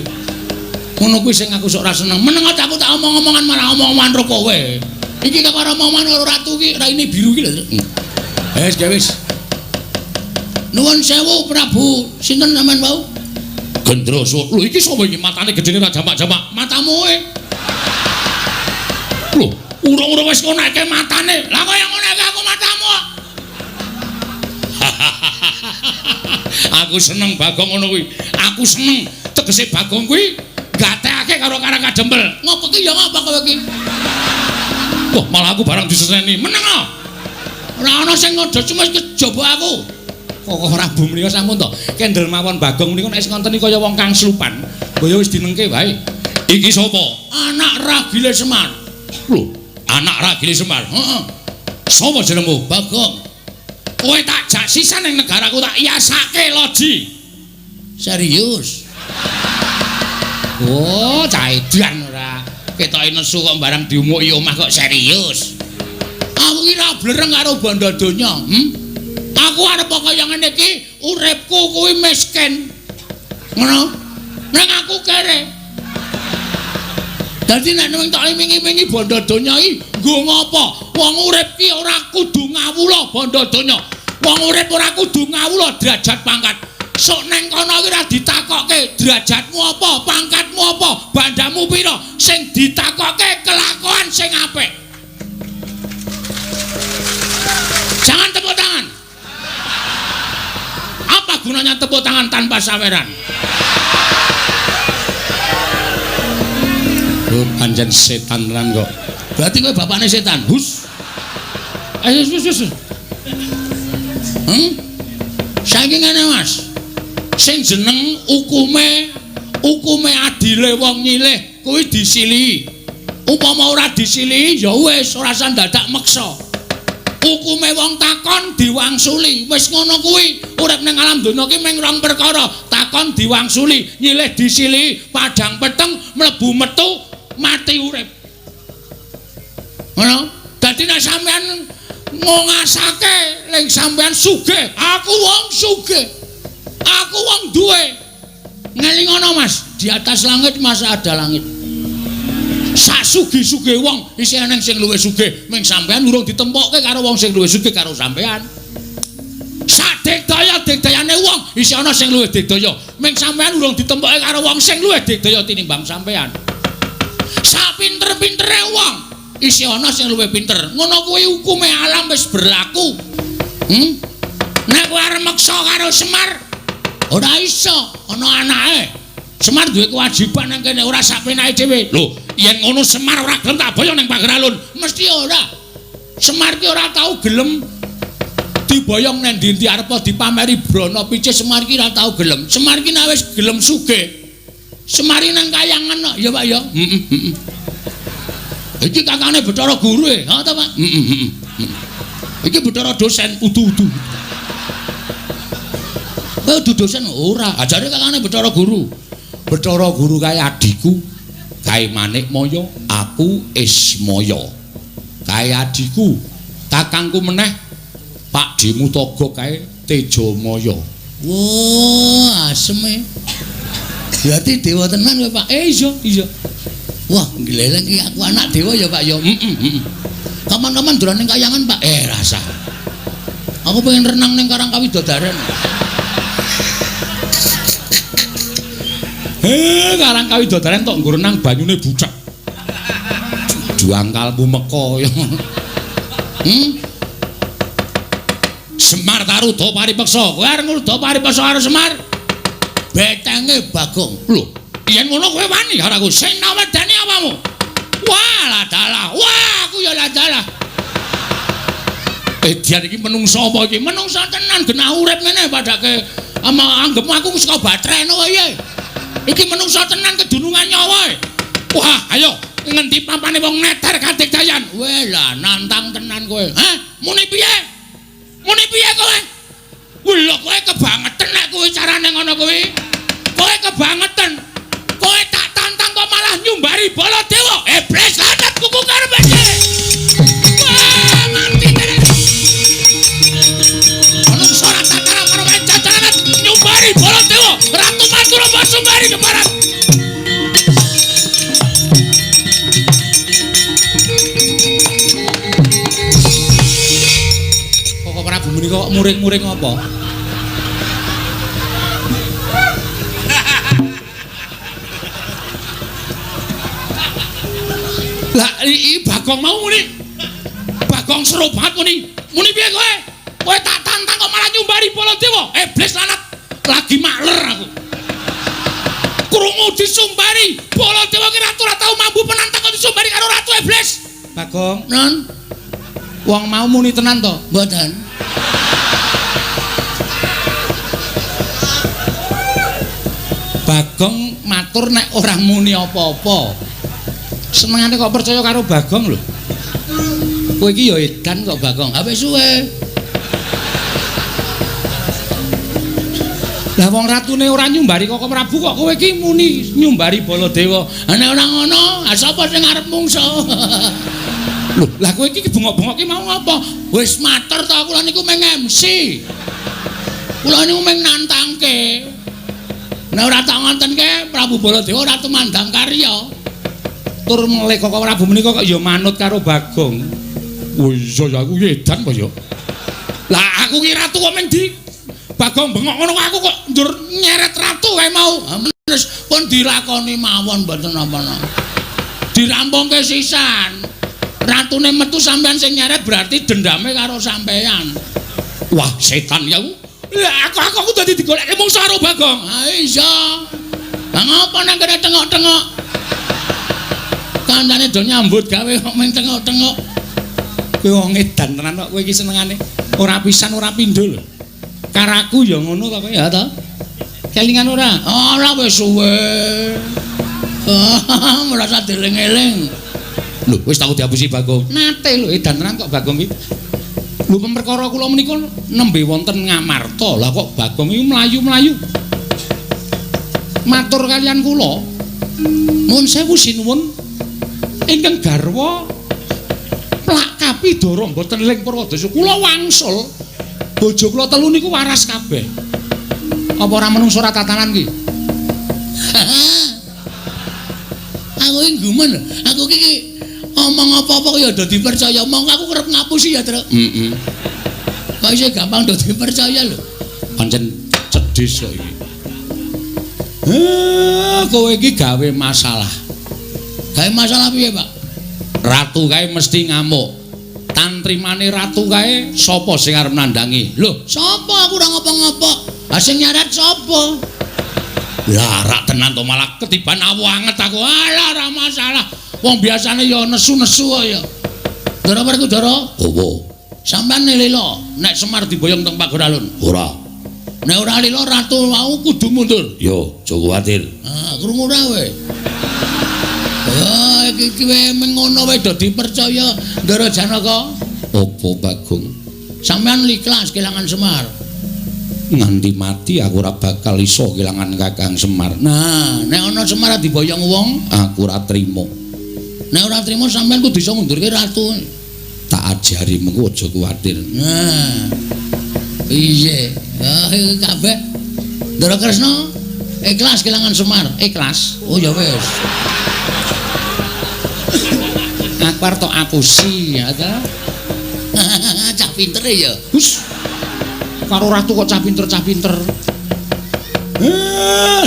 Ngono kuwi sing aku sok ora seneng. Meneng aja aku tak omong-omongan marang omong-omongan ro kowe. Iki karo omongan karo ratu iki raine biru iki lho. Wis, wis. Nuwun sewu Prabu, sinten sampean wau? Gendra. Lho iki sapa iki matane gedene ra jamak-jamak? Matamu e. Lho, urung-urung wis ngonekke matane. Lah kaya ngonekke aku matamu. Aku seneng Bagong ngono kuwi. Aku seneng tegese Bagong kuwi gatekake karo Karang Kadempel. Ngopo ki ya ngapa kowe iki? Wah, malah aku barang diseneni. Meneng ah. Ora ana sing ngodo cuma kejaba aku. Kok ora bu menika sampun to. Kendel mawon Bagong menika nek wis ngonteni kaya wong kang slupan. Mbaya wis dinengke wae. Iki sapa? Anak ragile Semar. Lho, anak ragile Semar. Heeh. Sapa jenengmu? Bagong. Kowe tak jak sisan ning negaraku tak yasake loji. Serius? Oh, cah edan ora. Ketoke nesu kok barang diumuki omah kok serius. Aku ki ra blereng karo bondo donya, Aku arep kaya ngene iki, uripku kuwi miskin. Ngono. Ning aku kere. Dadi nek ning tok iming-imingi bondo donya iki nggo ngopo? Wong urip ki ora kudu ngawula bondo donya. Wong urip ora kudu ngawula derajat pangkat. Sok neng kono iki ora ditakokke derajatmu apa, pangkatmu apa, bandamu pira. Sing ditakokke kelakuan sing apik. gunanya tepuk tangan tanpa saweran? Oh, pancen setan tenan kok. Berarti kowe bapakne setan. Hus. Ayo wis wis. Saiki ngene Mas. Sing jeneng hukume adile wong nyilih kuwi disilihi. Upama ora disilihi ya wis ora usah dadak meksa. Hukume wong takon diwangsuli. Wis ngono kuwi. Urip ning alam donya ki mung rong perkara, takon diwangsuli, nyilih disilihi, padhang peteng mlebu metu mati urip. Ngono. Dadi nek sampean ngongasake ling sampean sugih, aku wong sugih. Aku wong duwe. Ngelingono Mas, di atas langit masa ada langit. Sak sugih-sugih wong isih eneng sing luwih sugih, ming sampean urung ditempokke karo wong sing luwih sugih karo sampean. Sak digdaya-digdayane wong isih ana sing luwih digdaya, ming sampean urung ditempokke karo wong sing luwih digdaya tinimbang sampean. Sak pinter-pintere wong isih ana sing luwih pinter. Ngono kuwi hukume alam wis berlaku. Nek kowe arep meksa karo Semar ora iso, ana anake. Semar duwe kewajiban nang kene ora sak penake dhewe. Lho, yen ngono Semar ora gelem tak boyong ning pager alun. Mesti ora. Semar ki ora tau gelem diboyong nang ndi-ndi arep dipameri brana picis, Semar ki ora tau gelem. Semar ki nek wis gelem sugih. Semar ki nang kayangan kok, ya Pak ya. Heeh. Iki kakane Bathara Guru e, ha ta Pak? Heeh. Iki Bathara dosen udu-udu. Kowe udu dosen ora, ajare kakane Bathara Guru. Bathara Guru kae adhiku, kae Manikmaya, aku Ismaya. Kae adhiku, kakangku meneh Pak Dimutaga kae Tejamaya. Wah, aseme. Berarti dewa tenan kowe, Pak. Iya, iya. Wah, ngleleng iki aku anak dewa ya, Pak ya. Heeh, heeh. Kapan-kapan dolan ning kayangan, Pak. Rasa. Aku pengen renang ning Karang Kawidodaren. Karang Kawidodaren tok nggo renang banyune bucek. Juangkalmu meka ya. Semar Taruda paripeksa. Kowe arep ngruda paripeksa karo Semar? Betenge Bagong. Lho, yen ngono kowe wani karo aku. Sing nawedani apamu? Wah, ladalah. Wah, aku ya ladalah. Edian iki menungsa apa iki? Menungsa tenan genah urip ngene padake ama anggepmu aku saka batrene wae. Iki menungsa tenan kedunungan nyawa. Wah, ayo ngendi pampane wong neter kadigdayan. Weh lah, nantang tenan kowe. Hah? Muni piye? Muni piye kowe? Lho kowe kebangetan nek kowe carane ngono kuwi. Kowe kebangetan. Kowe tak tantang kok malah nyumbari Baladewa. Iblis lanat kuku karepe. Wah, mati tenan. Menungsa ora tataran karo cacaran nyumbari Baladewa. Ratu Madura Basumbari ke barat. Kok Prabu menika kok muring-muring apa? Lah iki Bagong mau muni. Bagong seru banget muni. Muni piye kowe? Kowe tak tantang kok malah nyumbari Baladewa. Iblis lanat. Lagi makler aku. Krungu disumbari Baladewa ki ratu ora tau mambu penantang kok disumbari karo ratu iblis. Bagong, non. Wong mau muni tenan to? Mboten. Bagong matur nek ora muni apa-apa. Senengane kok percaya karo Bagong lho. Kowe iki ya edan kok Bagong. Ha wis suwe. Lah wong ratune ora nyumbari Koko Prabu kok kowe iki muni nyumbari Baladewa. Ha nek ora ngono, ha sapa sing arep mungsa? Lho, lah kowe iki bengok-bengok ki mau ngapa? Wis matur to kula niku mung MC. Kula niku mung nantangke. Nek ora tak ngontenke Prabu Baladewa ora tumandang karya. Tur melih Koko Prabu menika kok ya manut karo Bagong. Oh iya ya aku edan kok ya. Lah aku ki ratu kok mung di Bagong bengok ngono aku kok njur nyeret ratu kae mau. Wis pun dilakoni mawon mboten napa-napa. Dirampungke sisan. Ratune metu sampean sing nyeret berarti dendame karo sampean. Wah, setan ya aku. Lah aku dadi digoleki mungsuh karo Bagong. Ha iya. Lah ngapa nang kene tengok-tengok? Kancane do nyambut gawe kok men tengok-tengok. Kowe wong edan tenan kok kowe iki senengane. Ora pisan ora pindho lho. Karaku ya ngono to kowe ya ta? Kelingan ora? Ora wis suwe. Merasa dieling-eling. Lho, wis tau diapusi Bagong. Nate lho edan tenan kok Bagong iki. Lho perkara kula menika nembe wonten Ngamarta. Lah kok Bagong iki mlayu-mlayu. Matur kalian kula. Nuwun sewu sinuwun ingkang garwa plak kapidara mboten ling Purwadasa. Kula wangsul. Bojo kula telu niku waras kabeh. Apa ora menungso ora tatanan ki? Aku iki gumun. Aku iki omong apa-apa ya do dipercaya. Mongko aku kerep ngapusi ya, Truk. Heeh. Kok isih gampang do dipercaya lho. Pancen cedhis kok iki. Kowe iki gawe masalah. Gawe masalah piye, Pak? Ratu kae mesti ngamuk. Tantrimane ratu kae sapa sing arep nandhangi? Lho, sapa aku ora ngopo-ngopo. Ha sing nyarat sapa? Lah rak tenan to malah ketiban awu anget aku. Alah ora masalah. Wong biasane ya nesu-nesu kok ya. Ndara Werkudara? Opo? Sampeyan lila nek Semar diboyong teng Pageralun. Ora. Nek ora lila ratu wau kudu mundur. Yo, aja kuwatir. Ah, krungu ora kowe? Ah, iki kowe mengono wae do dipercaya Ndara Janaka. Opo Bagong? Sampeyan ikhlas kelangan Semar. Nganti mati aku ora bakal iso kelangan Kakang Semar. Nah, nek ana Semar diboyong wong, aku ora trimo. Nek ora trimo sampeyan kudu iso ngundurke ratu. Tak ajari mengko aja kuwatir. Nah. Piye? Ah, kabeh. Ndara Kresna ikhlas kelangan Semar. Ikhlas. Oh ya wis. Aku arep tok apusi ya ta. Cah pinter ya. Hus. Karo ratu kok cah pinter-cah pinter.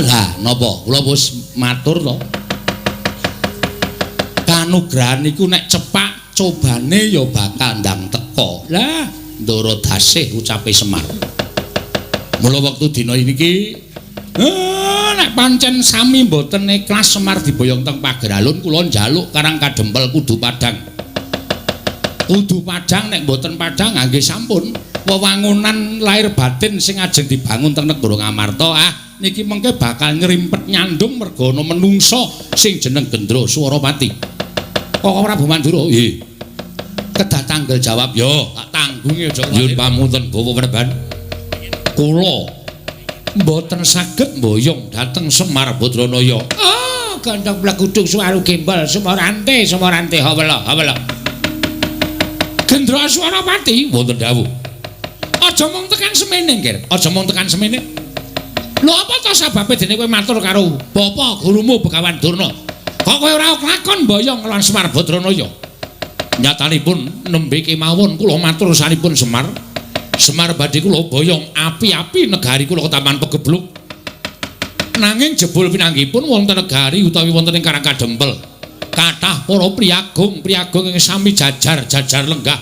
Lah napa kula wis matur to. Kanugrahan iku nek cepak cobane ya bakal ndang teka. Lah Ndara Dasih ucape Semar. Mula wektu dina iki nek pancen sami mboten ikhlas Semar diboyong teng Pageralun kula njaluk Karang Kadempel kudu padhang. Kudu padhang nek mboten padhang nggih sampun. Wewangunan lahir batin sing ajeng dibangun teng negara Ngamarta ah niki mengke bakal nyrimpet nyandung merga ana menungsa sing jeneng Gendra Swarapati. Kok Prabu Mandura? Nggih. Kedah tanggel jawab yo, tak tanggungi aja. Nyuwun pamunten Bapak Preban. Kula mboten saged mboyong dhateng Semar Badranaya. Ah, gandhong blegudung suwaru gembel Sumarante, Sumarante hawela, hawela. Gendra Swarapati wonten dawuh. Aja mung tekan semene, Ngger. Aja mung tekan semene. Lho apa to sababe dene kowe matur karo bapa gurumu Begawan Durna? Kok kowe ora lakon mboyong lawan Semar Badranaya? Nyatanipun nembe kemawon kula matur sanipun Semar. Semar badhe kula boyong api-api negari kula ketaman Pegebluk. Nanging jebul pinanggihipun wonten negari utawi wonten ing Karang Kadempel. Kathah para priyagung, priyagung ing sami jajar-jajar lenggah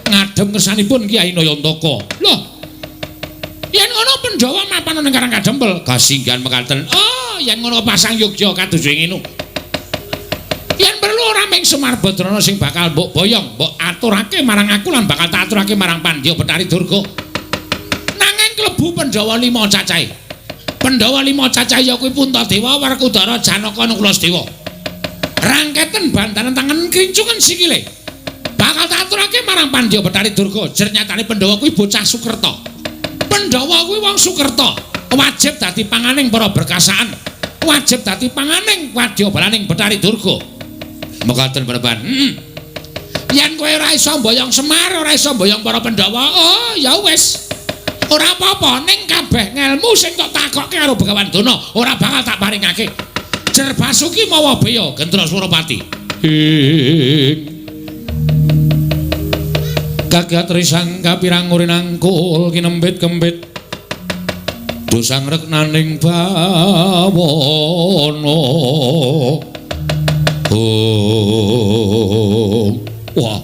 ngadhep ngersanipun Kyai Nayantaka. Lho. Yen ngono Pandhawa mapan ning Karang Kadempel, kasinggihan mekaten. Oh, yen ngono pasang yogya kados ngene. Yen perlu ora mung Semar Badrana sing bakal mbok boyong, mbok aturake marang aku lan bakal tak aturake marang Pandya Betari Durga. Nanging klebu Pandhawa 5 cacahe. Pandhawa 5 cacahe ya kuwi Puntadewa, Werkudara, Janaka, Nakula, Sadewa. Rangketen bantanan tangan krincungan sikile. Bakal tak aturake marang Pandya Betari Durga. Jer nyatane Pandhawa kuwi bocah Sukerta. Pandhawa kuwi wong Sukerta, wajib dadi panganing para berkasaan, wajib dadi panganing wadyabalaning Betari Durga. Mekaten Preban. Yen kowe ora iso mboyong Semar, ora iso mboyong para Pandhawa, oh ya wis. Ora apa-apa, ning kabeh ngelmu sing tok takokke karo Begawan Durna ora bakal tak paringake. Jer Basuki mawa beya Gendra Swarapati. Kagat risang kapirang urinangkul kinembit kembit dosang reknaning bawana. Oh, wah,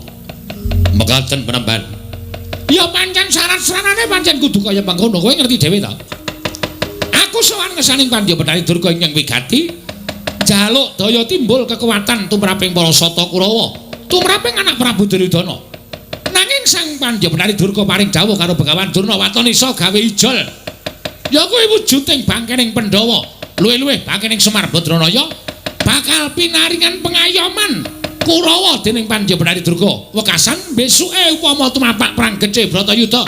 mekaten penemban. Ya pancen Pancen syarat-syaratane pancen kudu kaya mangkono, kowe ngerti dhewe ta? Aku sowan ngesaning Pandya Betari Durga ingkang wigati, njaluk daya timbul kekuatan tumraping para Sata Kurawa, tumraping anak Prabu Duryudana. Nanging Sang Pandya Betari Durga paring dawuh karo Begawan Durna waton isa gawe ijol. Ya kuwi wujuding bangkening Pandhawa, luwih-luwih bangkening Semar Badranaya bakal pinaringan pengayoman Kurawa dening Pandya Betari Durga. Wekasan besuke upama tumapak perang gedhe Bratayuda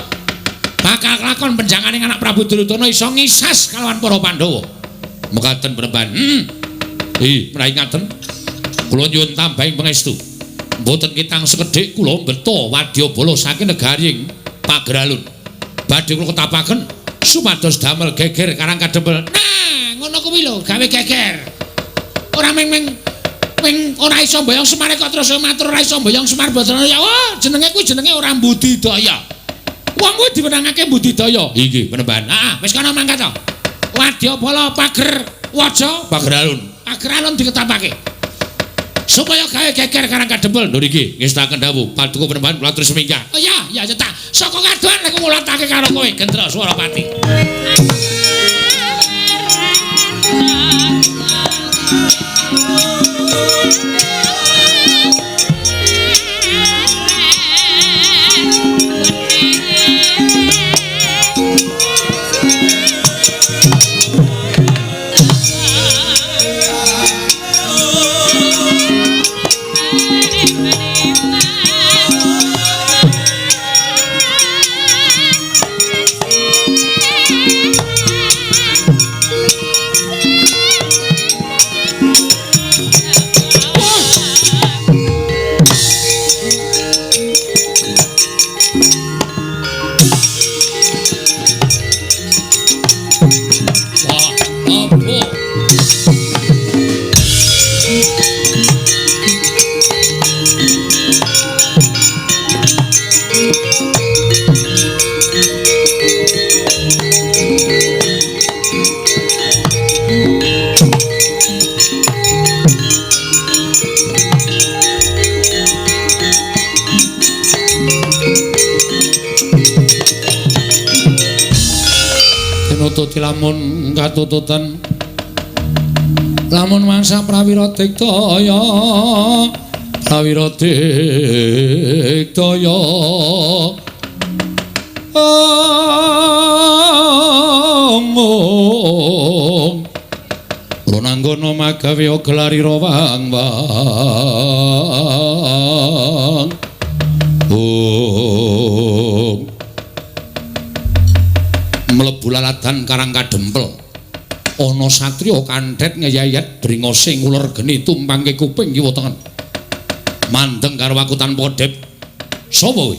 bakal kelakon penjanganing anak Prabu Duryudana iso ngisas kalawan para Pandhawa. Mekaten Panembahan. Menawi ngaten kula nyuwun tambahing pangestu. Mboten kitang sekedhik kula mbeta wadyabala saking negaring Pageralun. Badhe kula ketapaken supados damel geger Karang Kadempel. Nah, ngono kuwi lho, gawe geger. Ora ming ora iso mboyong Semar kok terus matur ora iso mboyong Semar Badranaya. Wah, jenenge kuwi jenenge ora budidaya. Wong kuwi diwenangake budidaya. Inggih, Panembahan. Heeh, wis kono mangkat to. Wadyabala pager waja Pageralun. Pageralun diketapake. Supaya gawe geger Karang Kadempel. Lho niki ngestaken dawuh paduka Panembahan kula terus minggah. Oh iya, iya cetak. Saka kadohan nek ngulatake karo kowe Gendra Swarapati. Tinututi lamun katututan lamun mangsa prawira diktaya prawira diktaya ong ronanggana magawe gelarira wang wang ong mlebu lalatan Karang Kadempel ana satriya kandhet ngeyayat bringose nguler geni tumpangke kuping kiwa tengen mandeng karo aku tanpa dep. Sapa kowe?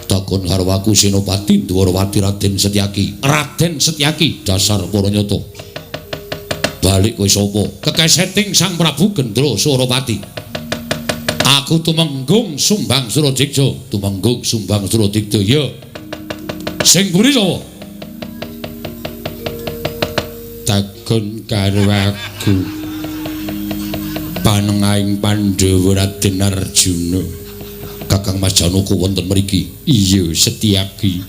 Takon karo aku Senopati Dwarawati Raden Setyaki. Raden Setyaki dasar para nyata. Balik kowe sapa? Kekeseting Sang Prabu Gendra Surapati. Aku tumenggung Sumbang Suradiksa. Tumenggung Sumbang Suradiksa. Ya. Sing mburi sapa? Takon karo aku panengahing Pandhawa Raden Arjuna. Kakang Mas Janaka wonten mriki. Iya, Setyaki.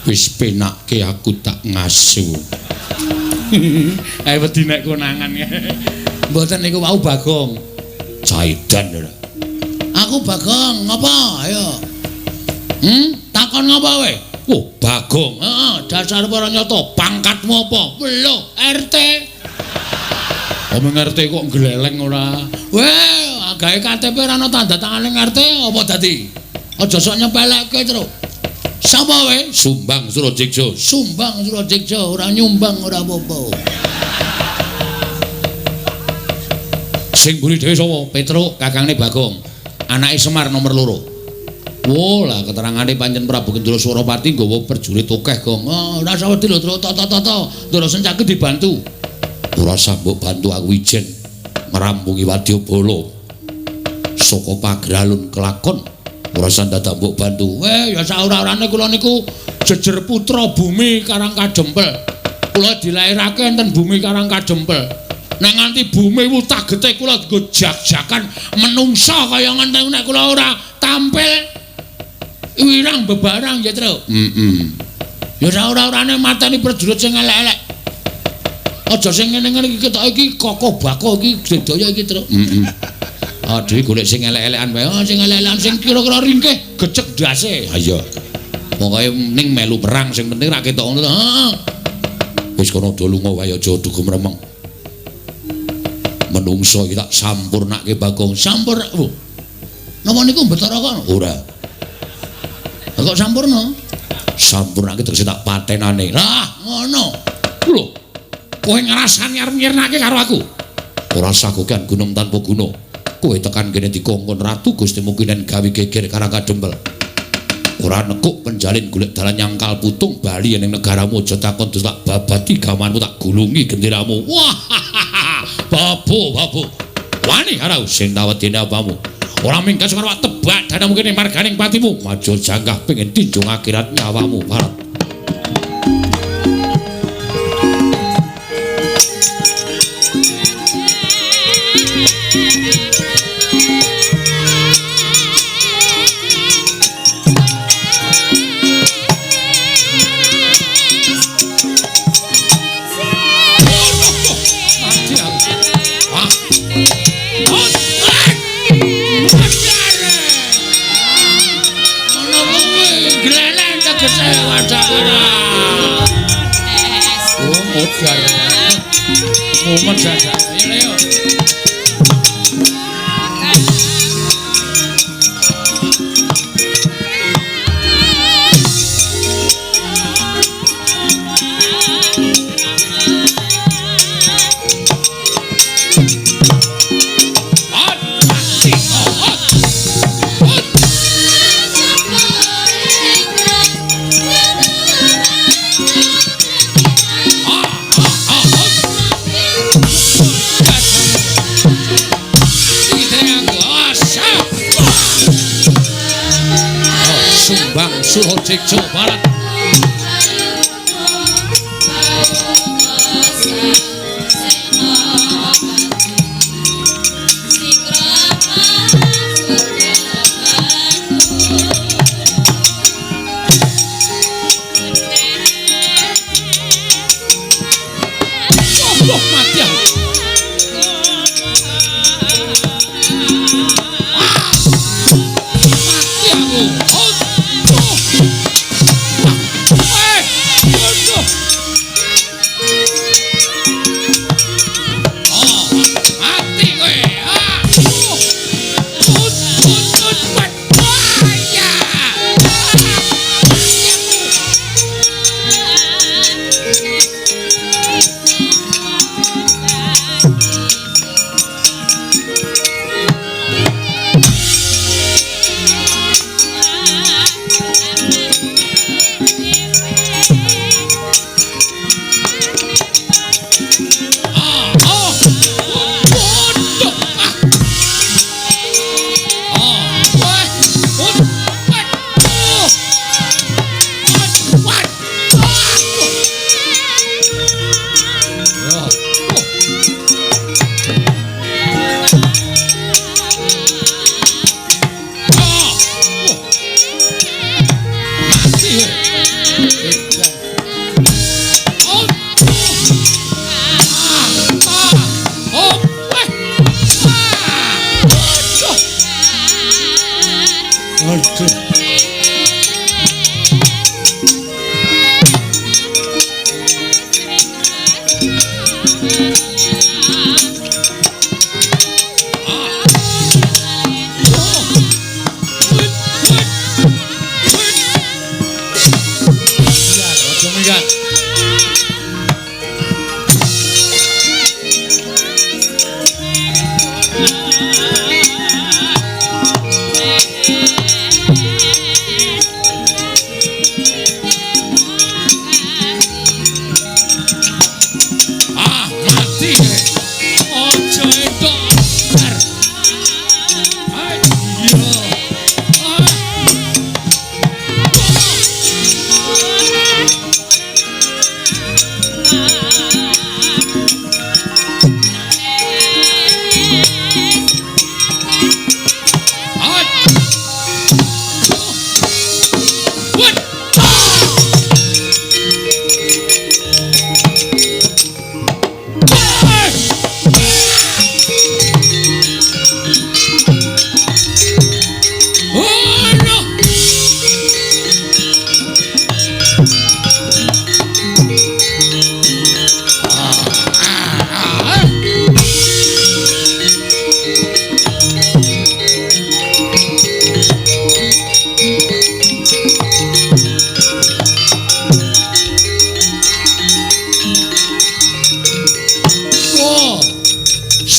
Wis penake aku tak ngasu. Wedi nek konangan. Mboten niku wau Bagong. Caidan ora. Aku Bagong, ngapa? Ayo. Takon ngapa kowe? Oh, Bagong. Heeh, dasar para nyata, pangkatmu apa? Lho, RT. Omong RT kok gleleng ora? Weh, gawe KTP ora ana tanda tangane RT apa dadi? Aja sok nyepelekke, Truk. Sapa kowe? Sumbang Suradiksa. Sumbang Suradiksa, ora nyumbang ora apa-apa. Sing mburi dhewe sapa? Petruk, kakangne Bagong. Anake Semar nomor 2. Wo lah keterangane pancen Prabu Gendra Surapati nggawa prajurit akeh, Gong. Oh, ora usah wedi lho, Truk. Toto-toto. Ndara Sencaki dibantu. Ora usah mbok bantu aku ijen ngrampungi wadyabala. Saka Pageralun kelakon ora usah dadak mbok bantu. Weh, ya saora-orane kula niku jejer putra bumi Karang Kadempel. Kula dilairake enten bumi Karang Kadempel. Nek nganti bumi wutah getih kula nggo jak-jakan menungsa kaya ngenten nek kula ora tampil. Wirang bebarang ya, Tru. Heeh. Ya ora ora-orane mateni prajurit sing elek-elek. Aja sing ngene-ngene iki ketok iki kokoh bako iki sedaya iki, Tru. Heeh. Aduh golek sing elek-elekan wae. Oh, sing elek-elekan sing kira-kira ringkih gecek ndase. Ha iya. Pokoke ning melu perang sing penting ra ketok ngono to. Heeh. Wis kono do lunga wae aja dugem remeng. Menungso iki tak sampurnake Bagong. Sampur. Oh. Napa niku Bathara kok? Ora. Lah kok sampurna? Sampurnake tegese tak patenane. Lah, ngono. Lho. Kowe ngrasani arep nyirnake karo aku. Ora sagokan gunung tanpa guna. Kowe tekan kene dikongkon Ratu Gusti mungkinan gawe geger Karang Kadempel. Ora nekuk penjalin golek dalan nyangkal putung bali ning negaramu aja takon terus tak babati gamanmu tak gulungi genderamu. Wah. Babu, babu. Wani karo sing tawedene apamu. Ora minggat karo tebak danamu kene marganing patimu. Maju janggah pengen tinjung akhirat nyawamu Barat. Mati aku. Wah. Ngono kuwi gleleng tegese wadakara. Oh, modar. Mumet jajan. Ayo ayo. Sumbang Suho Barat. Allah mati aku. Mati aku. Oh.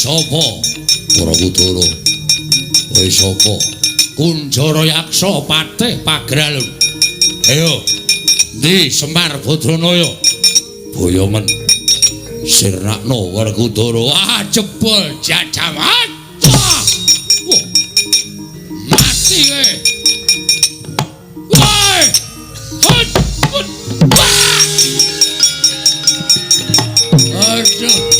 Sapa? Werkudara. Kowe sapa? Kunjara Yaksa Patih Pagralun. Ayo. Ndi Semar Badranaya? Boyongen. Sirnakno Werkudara. Ah, jebol jajawan. Wah. Mati kowe. Woi. Hut. Hut. Aduh.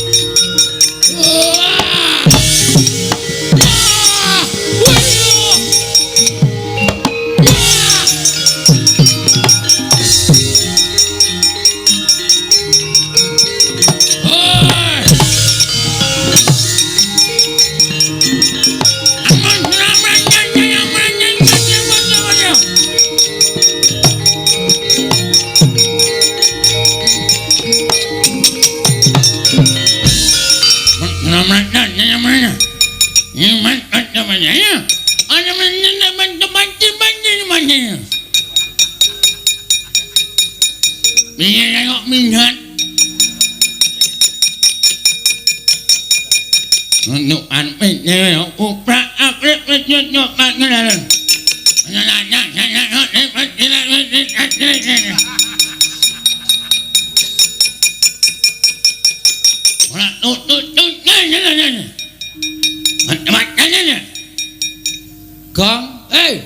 Gong, eh,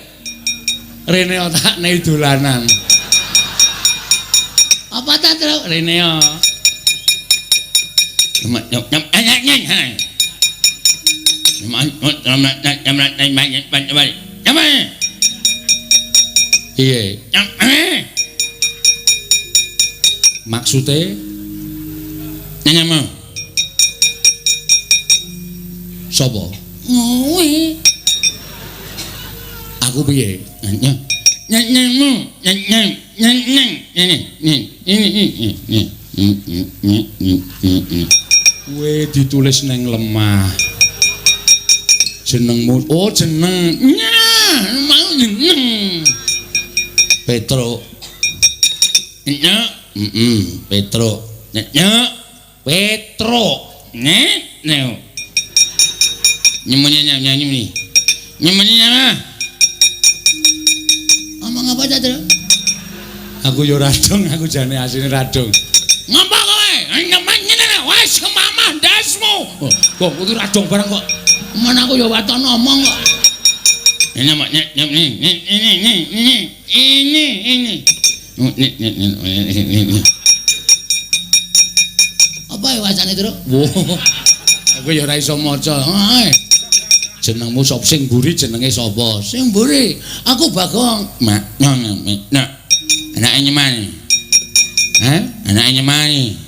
rene otakne dolanan. Apa ta, Truk? Rene yo. Piye? Maksude nyamu. Sapa? Kowe. Aku piye? Kowe ditulis neng lemah. Jenengmu, oh jeneng. Nyah, mau jeneng. Petro. Nyah, Petro. Nyah, Petro. Nek, neo. Nyemunnya nyamuni. Nyemunnya nyama. Ngomong apa ta, Tru? Aku yo radong, aku jane asline radong. Ngapa kowe? Nyemen ngene wis kemamah ndasmu. Oh, kok kudu radong barang kok. Men aku yo waton ngomong kok. Ini ini ini ini. Ini. Apa ya wacane, Tru? Aku ya ora iso maca. Jenengmu sapa sing mburi jenenge sapa? Sing mburi aku Bagong. Mak, nak. Anake nyemani. Hah? Anake nyemani.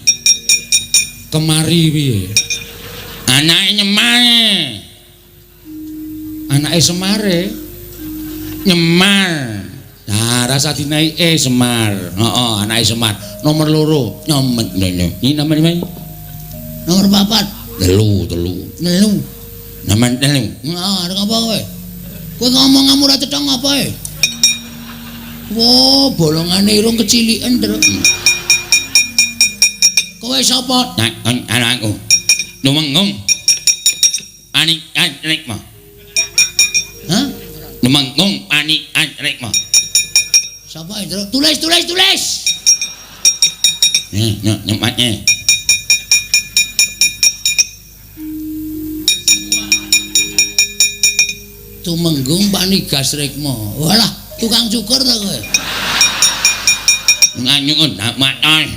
Kemari piye? Anake nyemani. Anake Semare. Nyemar. Nah, rasa dinaike Semar. Heeh, anake Semar. Nomor 2. Nyomet. Ini nomor 5. Nomor 4. 3, 3. 3. Nomor 3. Nah, arep apa kowe? Kowe ngomong ngamu ora cetha ngapa e? Wo, bolongane irung keciliken, Tru. Kowe sapa? Anakku. Lumenggung. Ani Rikma. Hah? Lumenggung Ani Rikma. Sapa, Tru? Tulis, tulis, tulis. Nih, nyempatnya. Tumenggung Panigas Rikma. Walah, tukang cukur ta kowe? Tukang cukur ndak matos.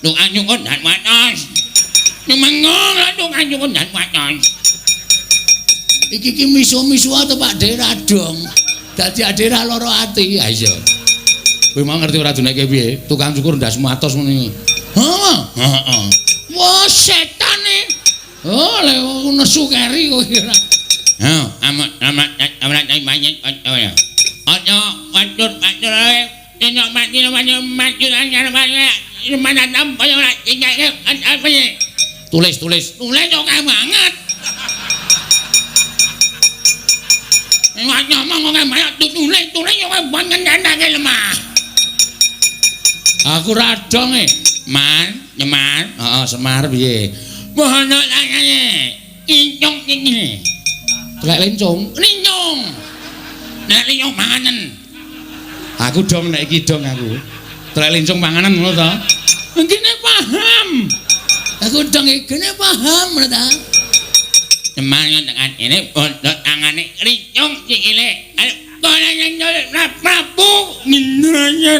Tukang cukur ndak matos. Tumenggung tukang cukur ndak matos. Iki ki misu-misu ta Pak De radong. Dadi ade ra lara ati. Ha iya. Kowe mau ngerti ora duneke piye? Tukang cukur ndasmu atos ngene. Heeh. Heeh. Wah, setane. Oh, lek nesu keri kowe ora. Heh, amat amat amat banyak ya. Ojo watur watur ae. Dene mati mati mati mana tampa ora apa. Tulis tulis. Tulis oke banget. Nggak ngomong oke banget tulis tulis oke banget ndake lemah. Aku radong e. Man, Semar. Heeh, Semar piye? Mohon tangane. iki. Telek lencung. Lincung. Nek lincung manganen. Aku dong nek iki dong aku. Telek lencung panganan ngono to? Ngene paham. Aku dong iki paham lho ta. Semangat tekan ini bontot tangane lincung sikile. Ayo kono Prabu ngendranya.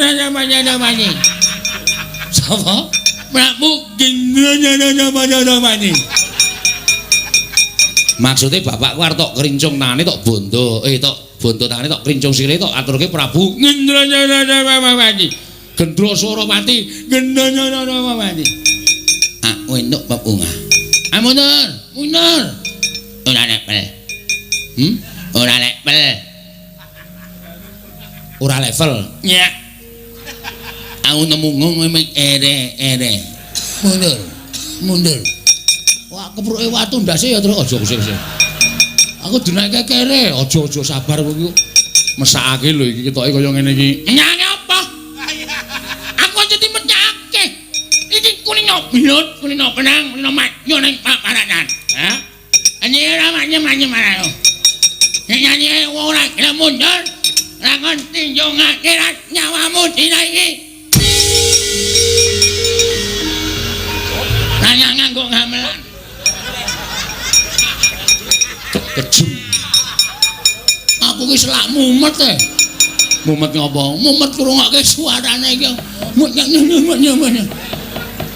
Sapa? Prabu ngendranya. Maksudnya bapakku arep tok krincung tangane tok bondo, tok bondo tangane tok krincung sikile tok aturke Prabu ngendranya. Gendra Surawati ngendranya. Aku entuk bebungah. Ah mundur, mundur. Ora level. Ora level. Ora level. Ya. Aku nemu ngono ere-ere. Mundur. Mundur. Wah, kepruke watu ndase ya terus aja sik-sik. Aku dinaike kere, aja-aja sabar kowe iki. Mesakake lho iki ketoke kaya ngene iki. Nyane apa? Aku aja dimecake. Iki kulino belut, kulino benang, kulino matyo ning paparanan. Ha? Ani ora manyem-manyem marang. Nek nyanyi wong ora gelem mundur, ora kon tinjung akhirat nyawamu dina iki. Nanya nganggo gamelan. Kejem. Aku ki selak mumet e. Mumet ngopo? Mumet ngrungokke suarane iki. Mumet.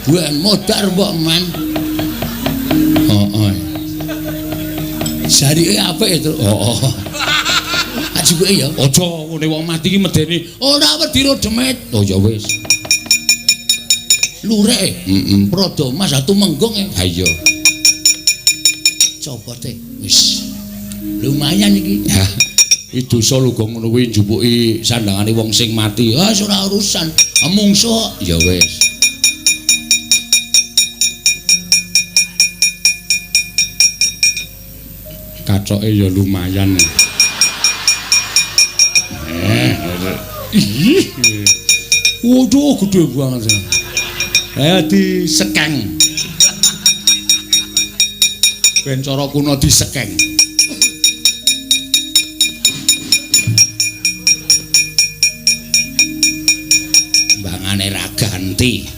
Ben modar mbok man. Heeh. Jarike apik e, Truk. Heeh. Ajuke ya. Aja ngene wong mati ki medeni. Ora wedi ro demit. Oh ya wis. Lurek. Heeh. Prada Mas Atu Menggung e. Ha iya. Copote wis. Lumayan iki. Ya. Iki dosa lho gong ngono kuwi njupuki sandangane wong sing mati. Ah ora urusan. Mungsuh. Ya wis. Kacoke ya lumayan. Ih. Waduh gede banget. Ayo disekeng. Ben cara kuno disekeng. Mbangane ra ganti.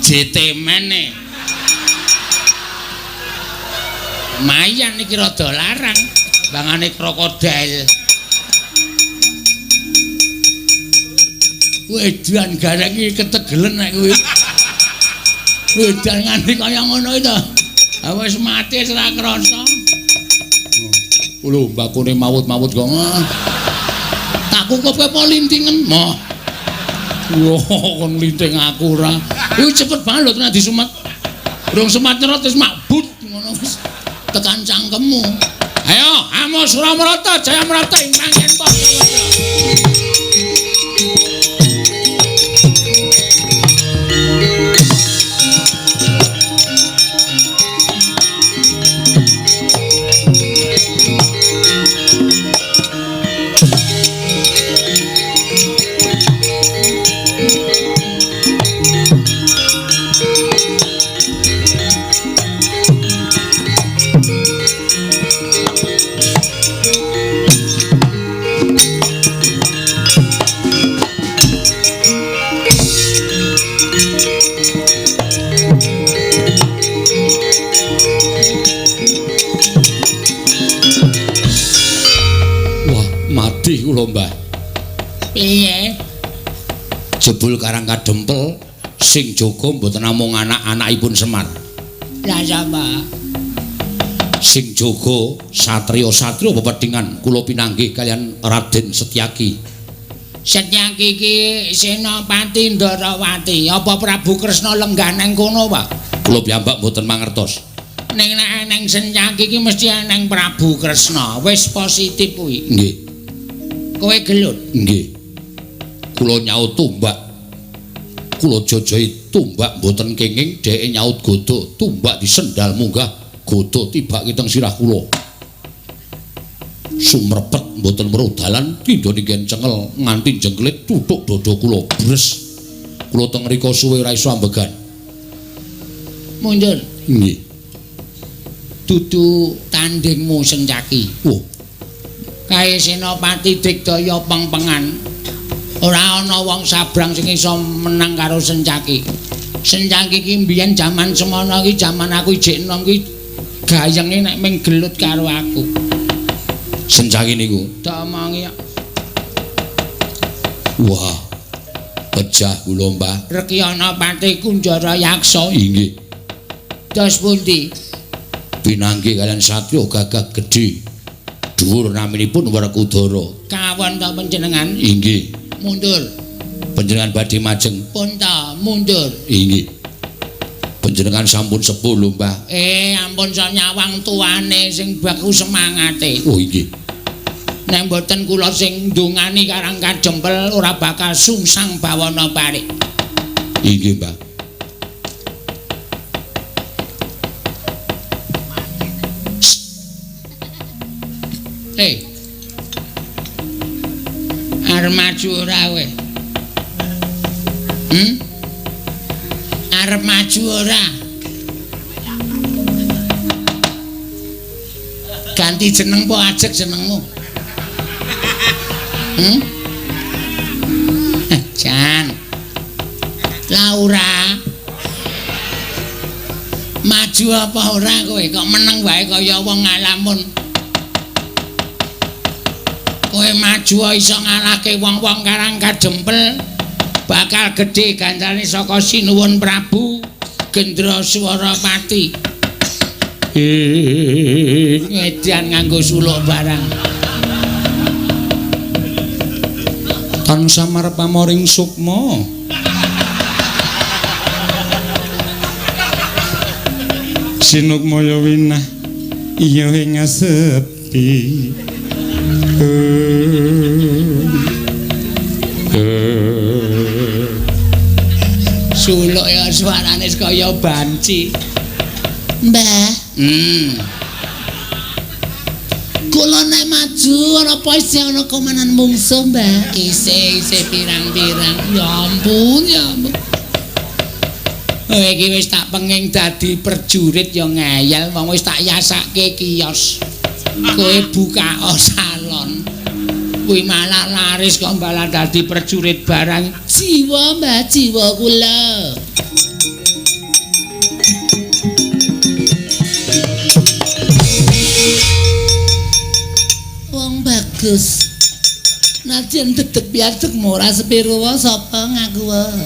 JT mene. Lumayan iki rada larang. Bangane krokodil. Wedan garek iki ketegelen nek kuwi. Wedan nganti kaya ngono iki to. Wis mati wis ora krasa. Lho mbakune mawut-mawut kok. Tak kukupke apa lintingen? Moh. Wah, kon linting aku ora. Iku cepet banget lho tenan disumet. Durung semat nyerot wis makbut ngono wis tekan cangkemmu. Ayo, amo Suramarata, Jayamrata ing panggen padha. Kula Mbah. Piye? Jebul Karang Kadempel sing jaga mboten namung anak-anakipun Semar. Lah sapa? Sing jaga satriya-satriya pepedhingan kula pinanggih kaliyan Raden Setyaki. Setyaki iki Senopati Ndarawati. Apa Prabu Kresna lenggah nang kono, Pak? Kula piyambak mboten mangertos. Ning nek eneng Setyaki iki mesti eneng Prabu Kresna. Wis positif kuwi. Nggih. Kowe gelut? Nggih. Kula nyaut tombak. Kula jajahi tombak mboten kenging, dheke nyaut godha, tombak disendal munggah, godha tibake teng sirah kula. Sumrepet mboten weruh dalan, tindha ninggen cengel nganti jengklit tutuk dada kula. Bres. Kula teng mriku suwe ora iso ambegan. Mundur. Nggih. Dudu tandingmu Sencaki. Wah. Kae Senopati Digdaya pengpengan. Ora ana wong sabrang sing iso menang karo Sencaki. Sencaki iki mbiyen jaman semono iki jaman aku ijik enom iki gayenge nek ming gelut karo aku. Sencaki niku diomongi. Wah. Pejah kula, Mbah. Rekyana Pati Kunjara Yaksa. Inggih. Dos pundi? Pinanggih kalian satya gagah gedhe. Dhuwur naminipun Werkudara. Kawon ta panjenengan? Inggih. Mundur. Panjenengan badhe majeng. Pun ta, mundur. Inggih. Panjenengan sampun sepuh lho, Mbah. Ampun sok nyawang tuane sing baku semangate. Oh, inggih. Nek mboten kula sing ndongani Karang Kadempel ora bakal sungsang bawana parik. Inggih, Mbah. Arep maju ora kowe? Arep maju ora? Ganti jeneng po ajeg jenengmu? Jan. Laura. Maju apa ora kowe? Kok meneng wae kaya wong ngalamun. Kowe maju iso ngalahke wong-wong Karang Kadempel. Bakal gedhe ganjarane saka Sinuwun Prabu Gendra Swarapati. Ngedan nganggo suluk barang. Tansah marep pamoring sukma. Sinukmaya winah iya ing sepi. Suluk ya suarane kaya banci. Mbah. Kula nek maju ana apa isih ana komanan mungsuh, Mbah? Isih-isih pirang-pirang. Ya ampun, ya ampun. Kowe iki wis tak penging dadi prajurit ya ngeyel, wong wis tak yasake kios. Kowe buka salon. Kuwi malah laris kok malah dadi prajurit barang. Jiwa, Mbah, jiwa kula. Wong bagus. Najan dedeg piadeg ora sepiro wae sapa ngaku wae.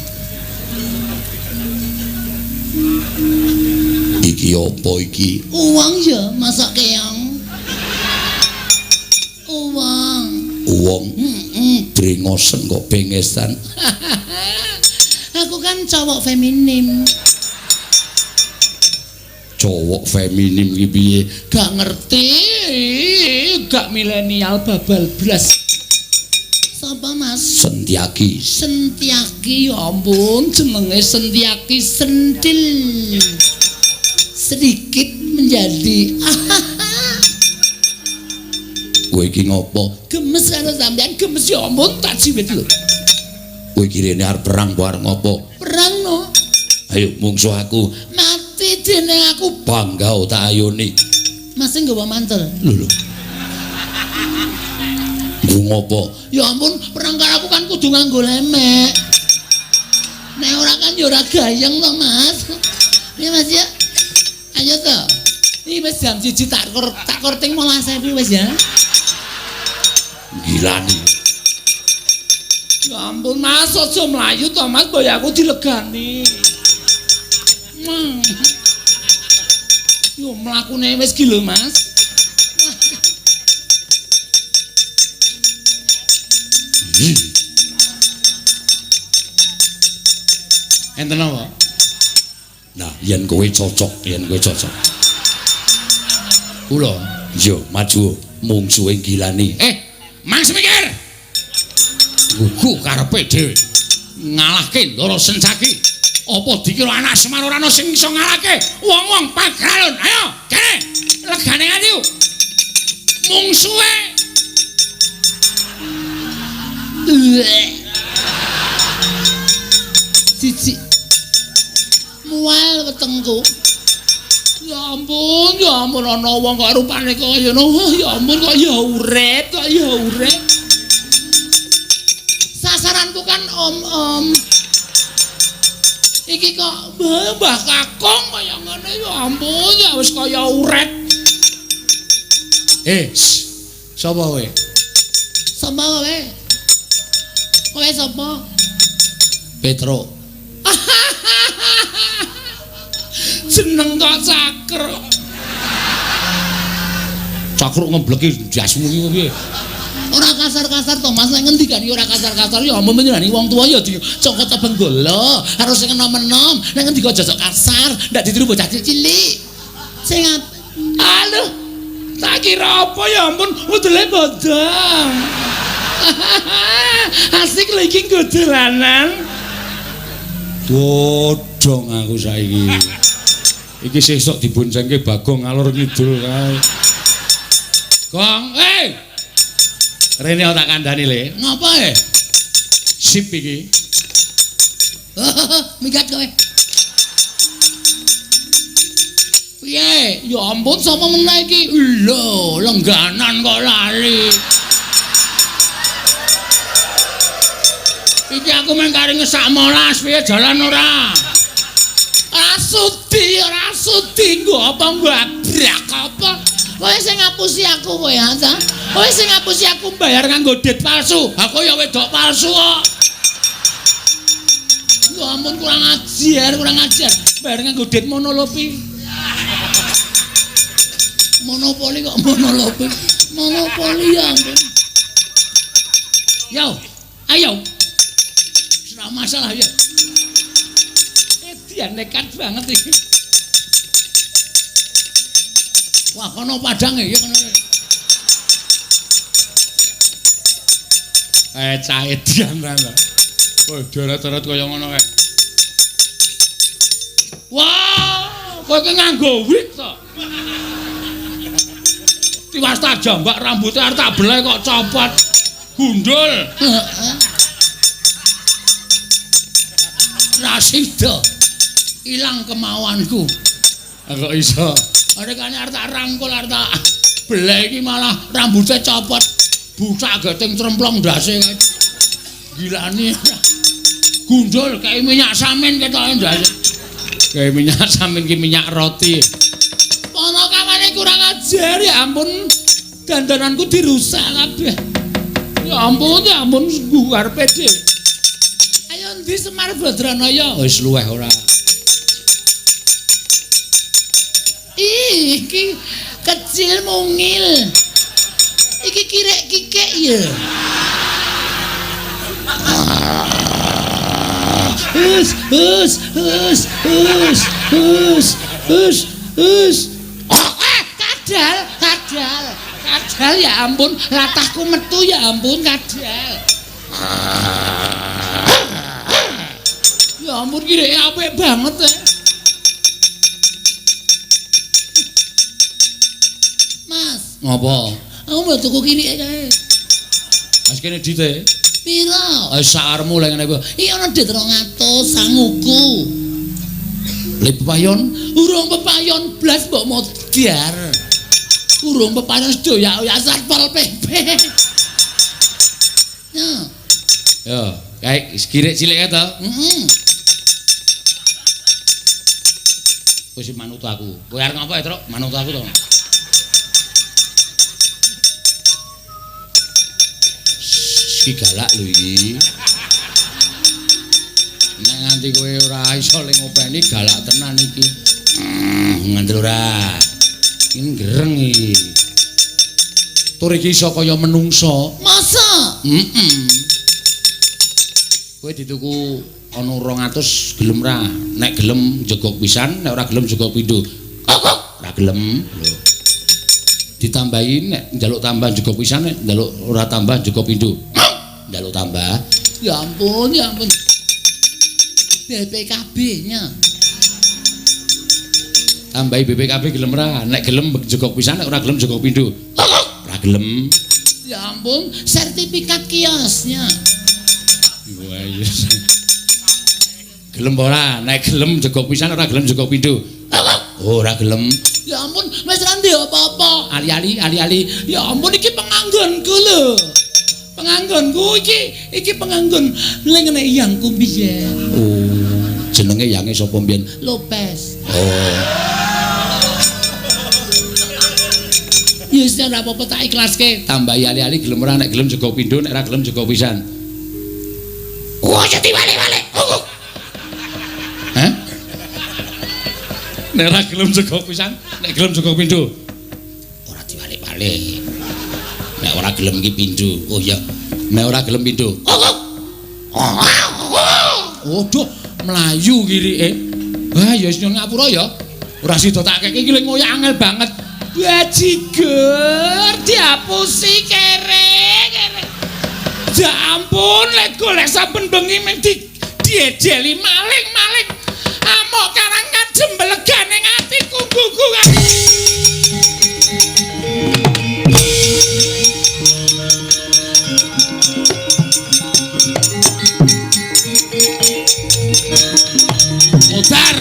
Iki apa iki? Uwong ya, masak keong. Uwong. Uwong. Brengosen kok bengesan. Aku kan cowok feminim. Cowok feminim iki piye? Gak ngerti, gak milenial babal blas. Sapa Mas? Sentiaki. Sentiaki, ya ampun, jenenge Sentiaki sentil. Sedikit menjadi. Kowe iki ngopo? Gemes karo sampean, gemes ya ampun tak jiwit lho. Kowe iki rene arep perang apa arep ngopo? Perang no. Ayo mungsuh aku. Mati dene aku. Bangga tak ayoni. Mas sing nggawa mantel. Lho lho. Nggo ngopo? Ya ampun, perang karo aku kan kudu nganggo lemek. Nek ora kan ya ora gayeng to, Mas. Ya Mas ya. Ayo to. Iki wis jam 1 tak korting 15.000 wis ya. Gilani. Ya ampun Mas, aja mlayu to Mas, boy aku dilegani. Yo mlakune wis ki lho Mas. Enten apa? Nah, yen kowe cocok, yen kowe cocok. Kula, yo maju mungsuhe Gilani. Mas mikir. Gugu karepe dhewe. Ngalahke Ndara Sencaki. Apa dikira anak Semar ora ana sing iso ngalahke wong-wong Pagralon? Ayo, kene. Legane ati. Mungsuhe. Cici. Mual wetengku. Ya ampun ana wong kok rupane kaya ngono. Ya ampun kok ya urip, kok ya urip. Sasaranku kan om-om. Iki kok Mbah Kakung kaya ngene ya ampun ya wis kaya uret. Sapa kowe? Sapa kowe? Kowe sapa? Petro. Jeneng kok Cakruk. Cakruk ngebleki jasmu iki piye? Ora kasar-kasar to Mas, nek ngendikan ya ora kasar-kasar ya ampun nyenani wong tuwa ya dicokot benggala, harus sing enom-enom, nek ngendika aja sok kasar, ndak ditiru bocah cilik. Sing aduh, tak kira apa ya ampun, udele bodong. Asik lho iki nggo dolanan. Bodong aku saiki. Iki sesuk diboncengke Bagong ngalor ngidul kae. Gong, Rene tak kandhani le. Ngapa e? Sip iki. Minggat kowe. Piye? Ya ampun sapa meneh iki? Lho, lengganan kok lali. Iki aku mung kari ngesak molas piye jalan ora? Ora sudi, ora sudi nggo apa ngabrak apa? Kowe sing ngapusi aku kowe ha ta? Kowe sing ngapusi aku bayar nganggo dit palsu. Aku ya wedok palsu kok. Ya ampun kurang ajar, kurang ajar. Bayar nganggo dit monolopi. Monopoli kok monolopi. Monopoli ya ampun. Yo, ayo. Ora masalah ya. Dia nekat banget iki. Wah, kono padang ya kono. Cah edian ta. Oh, deret-deret kaya ngono kae. Wah, kowe ki nganggo wig to. Tiwas tak jambak rambutnya arep tak beleh kok copot. Gundul. Heeh. Ra sida. Ilang kemauanku. Kok iso? Rekane arep tak rangkul arep tak beleh iki malah rambutnya copot. Bucak geting tremplong ndase kae. Gilani. Gundul kae minyak samin ketoke ndase. Kae minyak samin ki minyak roti. Ponokawane kurang ajar ya ampun. Dandananku dirusak kabeh. Ya ampun, ya ampun karepe dhewe. Ayo ndi Semar Badranaya? Wis luweh ora. Iki kecil mungil. Iki kirek kikek ya. Hus hus hus hus hus hus hus. Kadal, kadal, kadal ya ampun, latahku metu ya ampun kadal. Ya ampun kireke apik banget ya. Mas, ngopo? Aku mau tuku kirike kae. Mas kene dite. Piro? Sakarmu lek ngene kuwi. Iki ana dit 200 sanguku. Le pepayon? Urung pepayon blas mbok modar. Urung pepayon sedoyak-oyak Satpol PP. Ya. Yo, kae kirik cilik kae to? Heeh. Wis manut aku. Kowe arep ngopo, Truk? Manut aku to. Iki galak lho iki. Nek nganti kowe ora iso le ngopeni galak tenan iki. Ngandel ora. Iki gereng iki. Tur iki iso kaya menungso. Masa? Heeh. Kowe dituku ana 200 gelem ra? Nek gelem jegok pisan, nek ora gelem jegok pindho. Ora gelem. Lho. Ditambahi nek njaluk tambah jegok pisan, nek njaluk ora tambah jegok pindho. Njaluk tambah. Ya ampun, ya ampun. BPKB-nya. Tambahi BPKB gelem ra? Nek gelem jegok pisan, nek ora gelem jegok pindho. Ora gelem. Ya ampun, sertifikat kiosnya. Wah, iya. Gelem ora? Nek gelem jegok pisan, ora gelem jegok pindho. Oh, ora gelem. Ya ampun, wis ra ndek apa-apa. Ali-ali, ali-ali. Ya ampun iki penganggonku lho. Penganggonku iki penganggon lengene yangku biyen. Oh, jenenge yange sapa mbiyen? Lopez. Oh. Ya wis ora apa-apa tak ikhlaske. Tambahi ali-ali gelem ora, nek gelem jegok pindho, nek ora gelem jegok pisan. Wah, jadi wale-wale. Hah? Nek ora gelem jegok pisan, nek gelem jegok pindho. Ora diwalik-walik. Nek ora gelem iki pindho. Oh iya, nek ora gelem pindho. Waduh, mlayu kirike. Wah, ya wis nyuwun ngapura ya. Ora sida tak keke iki lek ngoyak angel banget. Bajigur diapusi kere kere. Ya ampun, lek golek saben bengi mung diejeli maling-maling. Amok karang kajembelegane atiku gugu. Modar.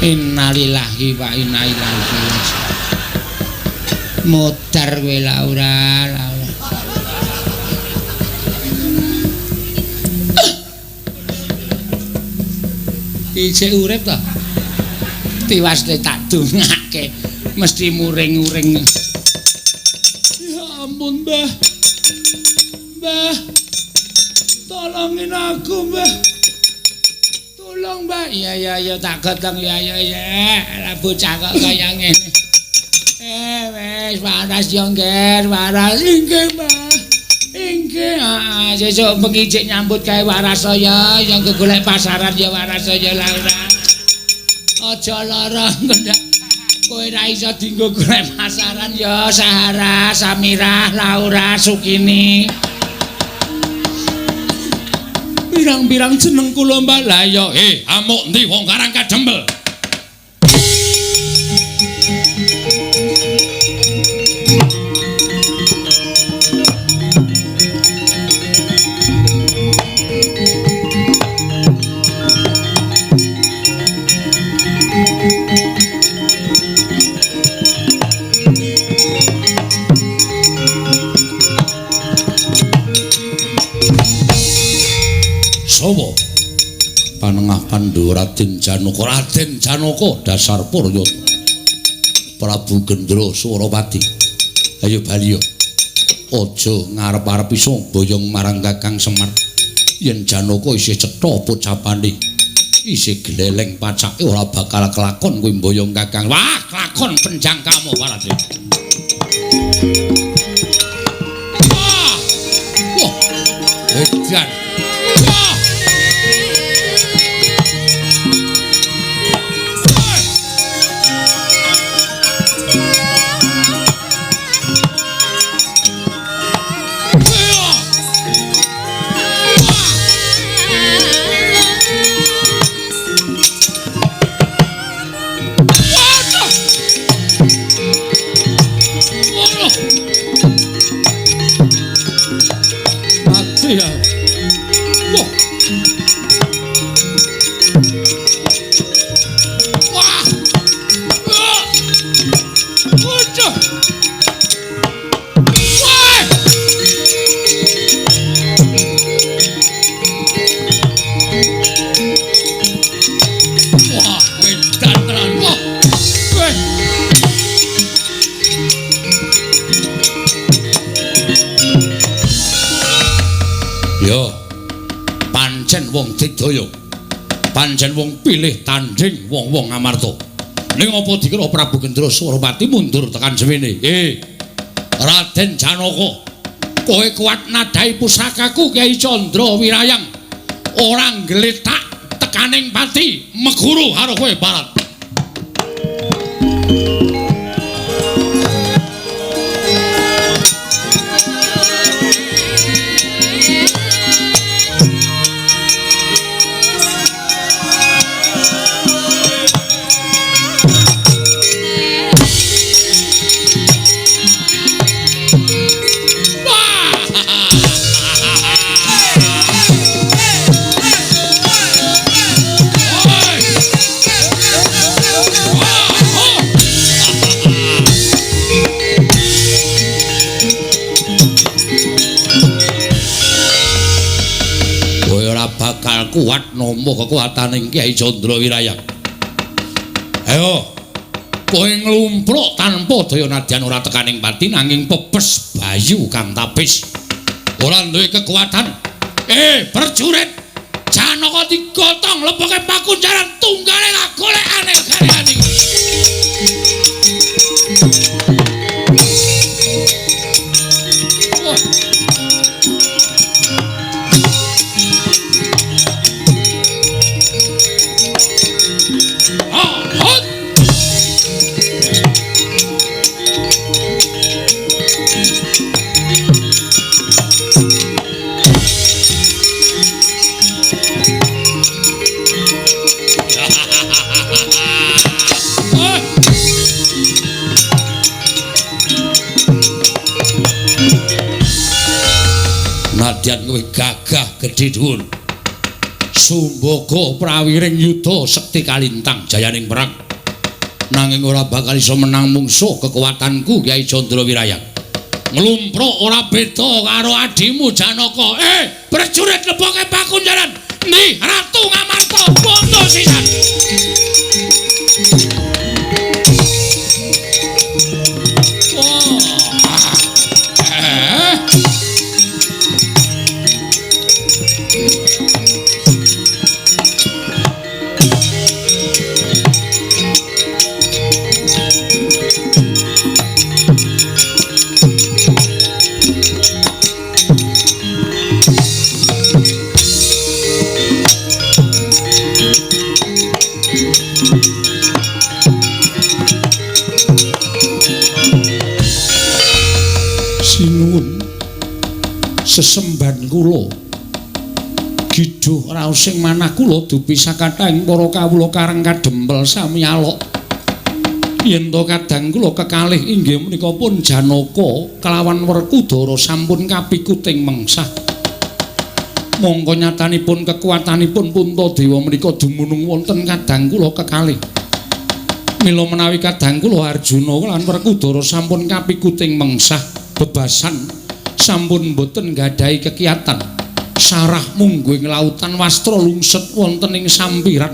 Innalillahi wa inna ilaihi raji'un. Modar kowe Laura, Laura. Isih urip to? Tiwas le tak dongake mesti muring-uring. Ya ampun, Mbah. Mbah. Tolongin aku, Mbah. Tolong, Mbak. Iya iya iya tak gotong ya ya ya. Lah bocah kok kaya ngene. Wis waras yo nggih, waras inggih, Mbah. Inggih, heeh, sesuk bengi cek nyambut gawe waras saya, yang golek pasaran ya waras saya Laura. Aja lara ngendak. Kowe ra iso dienggo golek pasaran ya Sahara, Samirah, Laura, Sukini. Pirang-pirang jeneng kula Mbak. Lah ya, amuk ndi wong Karang Kadempel? Sopo? Panengah Pandhu Raden Janaka. Raden Janaka dasar Puryata. Prabu Gendra Surapati. Ayo bali yo. Aja ngarep-arep iso boyong marang Kakang Semar. Yen Janaka isih cetha pocapane, isih gleleng pacake ora bakal kelakon kuwi mboyong Kakang. Wah, kelakon penjangkamu Paraden. Wah. Wah. Edan. Wong digdaya, pancen wong pilih tanding wong-wong Amarta. Ning apa dikira Prabu Gendra Surapati mundur tekan semene? Raden Janaka, kowe kuat nadai pusakaku Kyai Candra Wirayang. Ora nggletak tekaning pati meguru karo kowe Barat. kuat nampa kekuataning Kyai Candra Wiraya. Ayo, kowe nglumpruk tanpa daya nadyan ora tekaning pati nanging pepes bayu kang tapis. Ora duwe kekuatan. Prajurit Janaka digotong leboke pakunjaran tunggale kagolekane gariyane. Nadyan kowe gagah gedhe dhuwur. Sumbaga prawiring yuda sekti kalintang jayaning perang. Nanging ora bakal iso menang mungsuh kekuatanku Kyai Candra Wiraya. Nglumpruk ora beda karo adimu Janaka. Prajurit leboke pakunjaran. Ndi Ratu Ngamarta bondo sisan. Sinuwun sesemban kula giduh raos sing manah kula dupi sakathahing para kawula karang kadempel sami alok. Yen to kadang kula kekalih inggih menika pun Janaka kelawan Werkudara sampun kapikuting mengsah. Mongko nyatanipun kekuatanipun Puntadewa menika dumunung wonten kadang kula kekalih. Mila menawi kadang kula Arjuna lan Werkudara sampun kapikuting mengsah bebasan sampun boten nggadahi kekiatan. Sarah mungguh ing lautan wastra lungset wonten ing sampiran.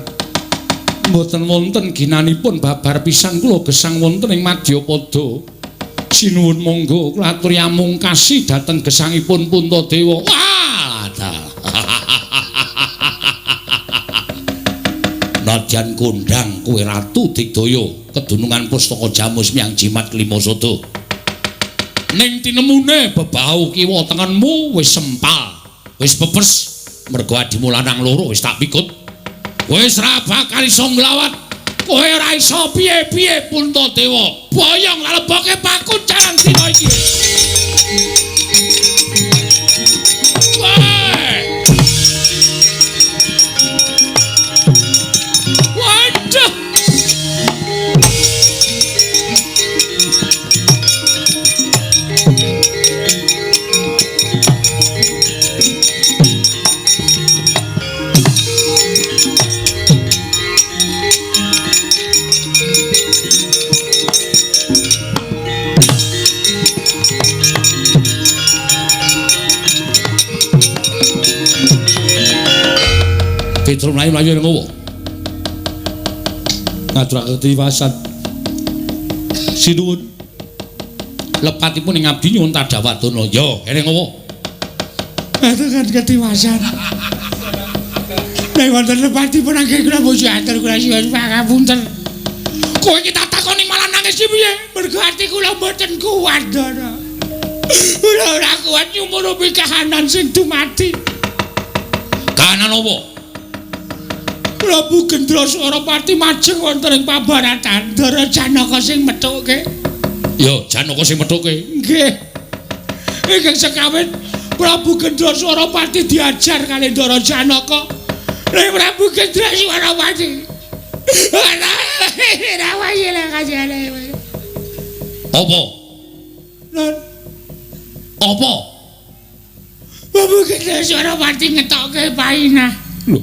Mboten wonten ginanipun babar pisan kula gesang wonten ing madyapada. Sinuwun monggo kula aturi amungkasi dhateng gesangipun Puntadewa. Wah, nadyan kondhang kowe ratu digdaya kedunungan pustaka jamus miyang jimat kelima sada. Ning tinemune bebau kiwa tengenmu wis sempal, wis pepes mergo adimu lanang loro wis tak pikut. Wis ra bakal iso nglawat. Kowe ora iso piye-piye Puntadewa. Boyong leboke pakunjaran dina iki. Waduh. Petro mlayu-mlayu ning ngowo. Ngaturake tiwasan. Sinuwun. Lepatipun ing abdi nyuwun tadhawadana. Ya, kene ngowo. Ngaturake ketiwasan. Nek wonten lepatipun anggen kula muji atur kula nyuwun pangapunten. Kowe iki tak takoni malah nangis iki piye? Mergo ati kula mboten kuat, Ndara. Kula ora kuat nyumurupi kahanan sing dumadi. Kahanan opo? Prabu Gendra Pati majeng wonten ing pabaratan. Ndara Janaka sing methuke. Ya, Janaka sing methuke. Nggih. Ingkang sekawit Prabu Gendra Pati diajar kali Ndara Janaka. Nek Prabu Gendra Pati. Apa? Lan apa? Prabu Gendra Pati ngetokke painah. Lho.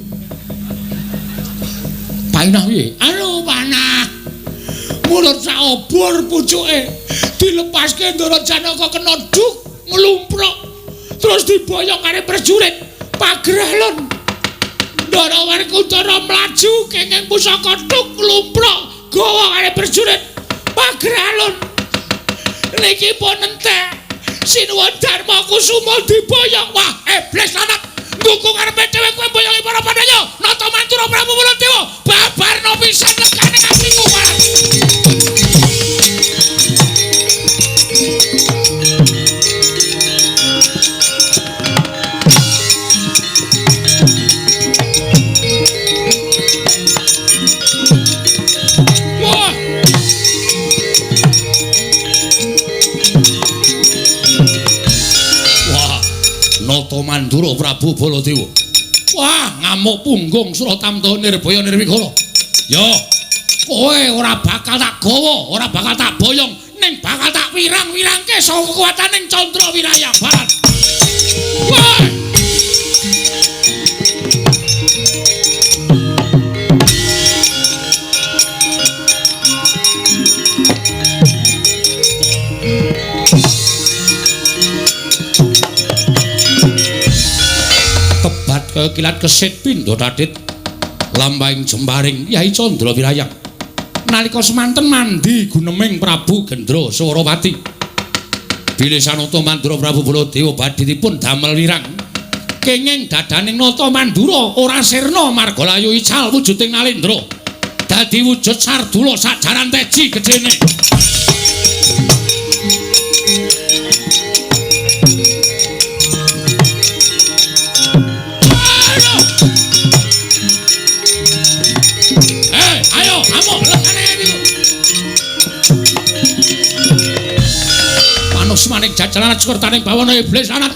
Painah piye? Anu panah. Mulut saobor pucuke dilepaske Ndara Janaka kena duk nglumpruk. Terus diboyong karo prajurit Pageralon. Ndara Werkudara mlaju kenging pusaka tuk lumprok gawa kare prajurit pager alun. Niki pun entek. Sinuwun Darma Kusuma diboyong. Wah, iblis lanang. Ndukung karepe dhewe kowe mboyongi para Pandhawa. Nata Mandura Prabu Baladewa babarna pisan lekane atiku waras. Wah. Wah, Nata Mandura Prabu Baladewa. Wah, ngamuk punggung Suratamta Nirbaya Nirwikara. Ya, kowe ora bakal tak gawa, ora bakal tak boyong, ning bakal tak wirang-wirangke saka kekuwataning Candra Wiraya Barat. Wah! Tebat kaya kilat kesit pindha tadit lampahing jembaring Yai Candra Wirayang. Nalika semanten mandi guneming Prabu Gendra Swarawati. Bilih sanata Mandura Prabu Baladewa badhe dipun damel wirang. Kenging dadaning Nata Mandura ora sirna marga layu ical wujuding Nalendra. Dadi wujud sardula sajaran teji gedene. Ayo, amuk lekane niku. Manus maning jajaran sekertaning bawana iblis anak.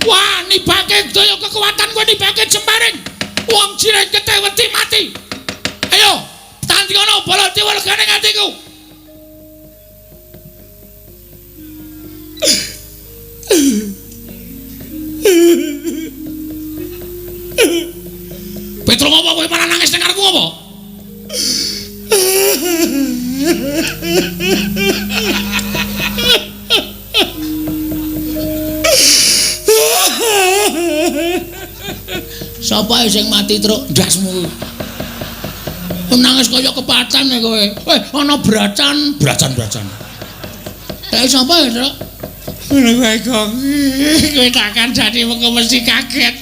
Wah, nibake daya kekuatan kowe nibake jembaring. Wong jireng getih wedi mati. Ayo, tandingono Baladewa legane atiku. Petro ngopo kowe malah nangis ning ngarepku apa? Sapa sing mati truk ndasmu? Nangis kaya kepacan kowe. Eh, ana bracan, bracan-bracan. Lah sapa ya, Truk? Ngono kok. Kowe tak kandhani mengko mesti kaget.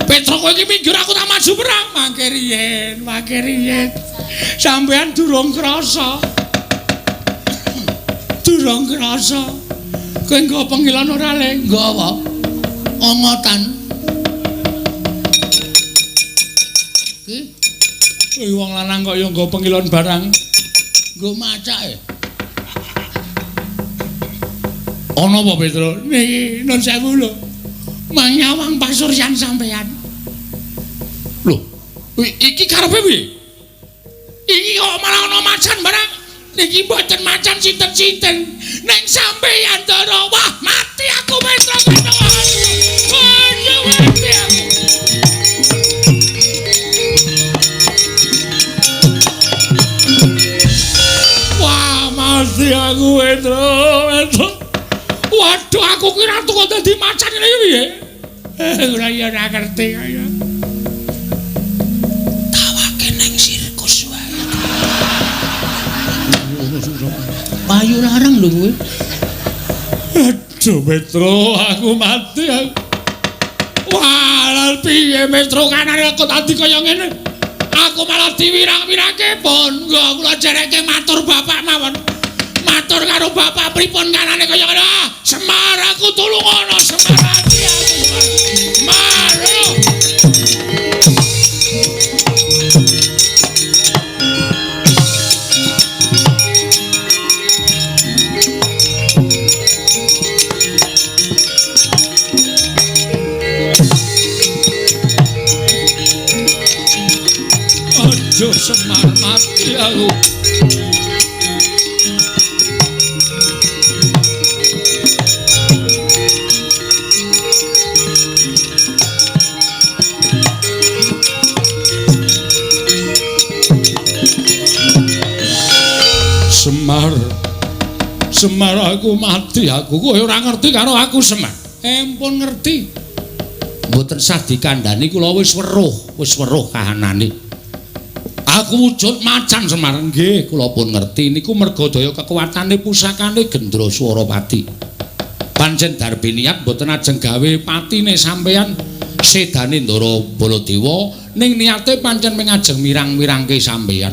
Petro kowe iki minggir aku tak maju perang. Mangke riyen, mangke riyen. Sampeyan durung krasa. Durung krasa. Kowe nggo pengilon ora le? Nggo apa? Ongotan. Ki? Kowe wong lanang kok ya nggo pengilon barang. Nggo macake. Ana apa Petro? Niki nun sewu lho. Manyawang pasuryan sampeyan. Lho, iki karepe piye? Iki kok malah ana macan barang. Niki mboten macan sinten-sinten. Ning sampeyan Ndara. Wah, mati aku Petro. Ayo mati aku. Wah, mati aku Petro. Petro. Waduh, aku kira kok dadi macan ngene iki piye? Ora ya ora ngerti kaya. Tawake ning sirkus wae. Payu larang lho kowe. Aduh Petro, aku mati aku. Wah, lha piye Petro kanane kok dadi kaya ngene? Aku malah diwirang-wirangke pon. Nggo kula jereke matur bapak mawon. Matur karo bapak pripun kanane kaya ngene. Ah, Semar aku tulungono Semar ati aku Semar. Aduh Semar mati aku. Semar, Semar aku mati aku. Kowe ora ngerti karo aku Semar. Empun ngerti. Mboten sah dikandhani kula wis weruh kahanane. Aku wujud macan Semar. Nggih, kula pun ngerti niku merga daya kekuatane pusakane Gendra Swarapati. Pancen darbi niat mboten ajeng gawe patine sampeyan sedane Ndara Baladewa, ning niate pancen mung ajeng mirang-mirangke sampeyan.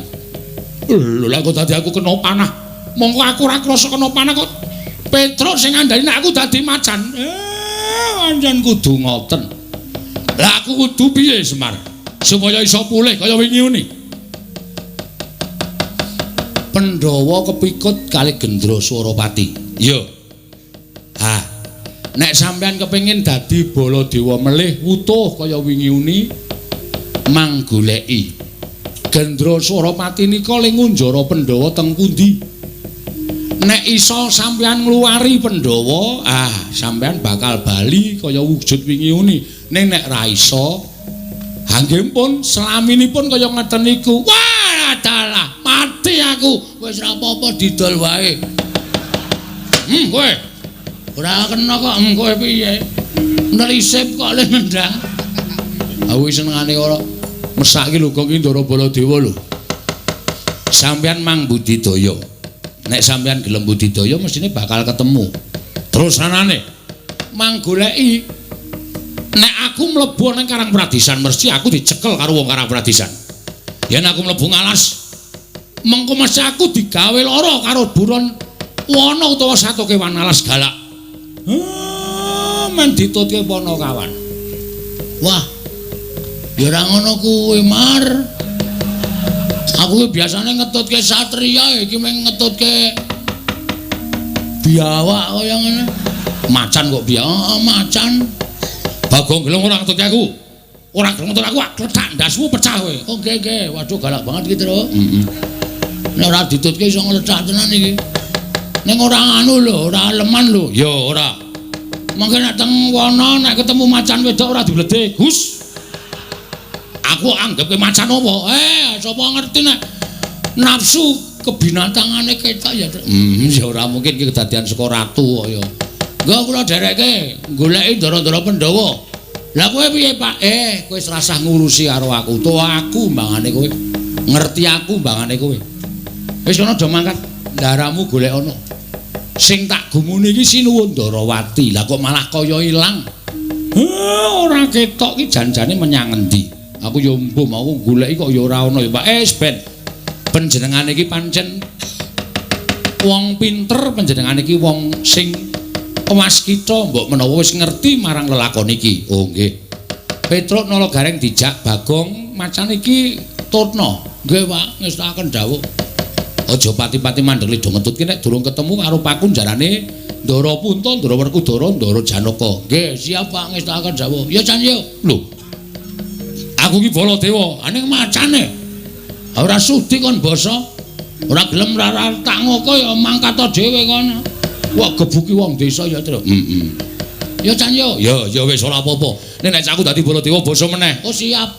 Lho lha kok dadi aku kena panah. Mongko aku ora krasa kena panah kok Petruk sing ngandhani nek aku dadi macan. Pancen kudu ngoten. Lah aku kudu piye Semar supaya iso pulih kaya wingi uni. Pandhawa kepikut kali Gendra Swarapati. Iya. Ha. Nek sampeyan kepengin dadi Baladewa melih wutuh kaya wingi uni manggoleki Gendra Swarapati nika le ngunjara Pandhawa teng pundi? Nek iso sampeyan ngluwari Pandhawa, sampeyan bakal bali kaya wujud wingi uni. Ning nek ra iso, nggih pun selaminipun kaya ngeten niku. Wah, dalah, mati aku. Wis ra apa-apa didol wae. Kowe. Ora kena kok, kowe piye? Nelisip kok le nendang. Aku senengane ora mesake lho kok iki Ndara Baladewa lho. Sampeyan mang budidaya. Nek sampeyan gelem budidaya mestine bakal ketemu. Terusanane mang goleki. Nek aku mlebu nang Karang Pradisan mesti aku dicekel karo wong Karang Pradisan. Yen aku mlebu ngalas, mengko mesti aku digawe lara karo buron wana utawa satu kewan alas galak. Men ditutke Panakawan. Wah. Ya ora ngono kuwi, Mar. Aku biasane ngetutke satria, iki mung ngetutke biawak kaya ngene. Macan kok biawak? Macan. Bagong gelem ora ngetutke aku. Ora gelem ngetut aku, kletak ndasmu pecah kowe. Oh nggih nggih, waduh galak banget iki, Tru. Heeh. Nek ora ditutke iso ngletak tenan iki. Ning ora anu lho, ora leman lho. Ya ora. Mangke nek teng wana nek ketemu macan wedok ora dibledek. Hus. Aku anggapke macan apa? Sapa ngerti nek nafsu kebinatangane ketok ya. Ya ora mungkin iki kedadian saka ratu kaya. Nggih kula dherekke goleki ndara-ndara Pandhawa. Lah kowe piye, Pak? Kowe wis rasah ngurusi karo aku. Utawa aku mbangane kowe. Ngerti aku mbangane kowe. Wis kono do mangkat. Ndaramu golek ana. Sing tak gumuni iki Sinuwun Ndarawati. Lah kok malah kaya ilang. Ora ketok iki janjane menyang endi? Aku ya mbuh mau goleki kok ya ora ana ya, Pak. Ben panjenengane iki pancen wong pinter, panjenengane iki wong sing waskita, mbok menawa wis ngerti marang lelakon iki. Oh nggih. Petruk Nala Gareng dijak Bagong macan iki tutna. Nggih, Pak, ngestakaken dawuh. Aja pati-pati mandeg lido ngetut ki nek durung ketemu karo pakunjarane Ndara Punta, Ndara Werkudara, Ndara Janaka. Nggih, siap Pak, ngestakaken dawuh. Ya Chan yo. Lho. Aku ki Baladewa, aning macane. Ora sudi kon basa. Ora gelem ora tak ngoko ya mangkat dhewe kono. Wah, gebuki wong desa ya, Tru. Heeh. Ya Chan yo. Ya, ya wis ora apa-apa. Nek aku dadi Baladewa basa meneh. Oh siap.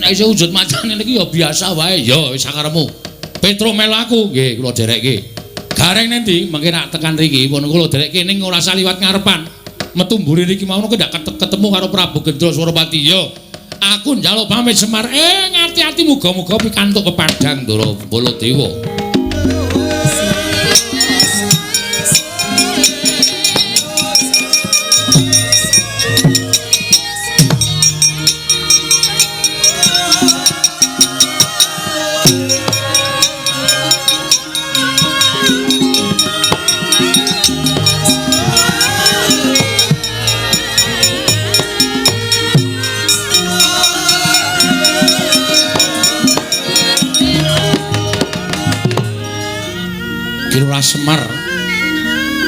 Nek iso wujud macane niki ya biasa wae. Ya wis sakarepmu. Petro melu aku, nggih kula dherekke. Gareng nanti mengke nak tekan riki pun kula dherekke ning ora saliwat ngarepan. Metu mburi riki mau ndak ketemu karo Prabu Gendra Swarapati. Ya. Aku njaluk pamit Semar. Ngati-ati muga-muga pikantuk pepadang Ndara Baladewa. Lurah Semar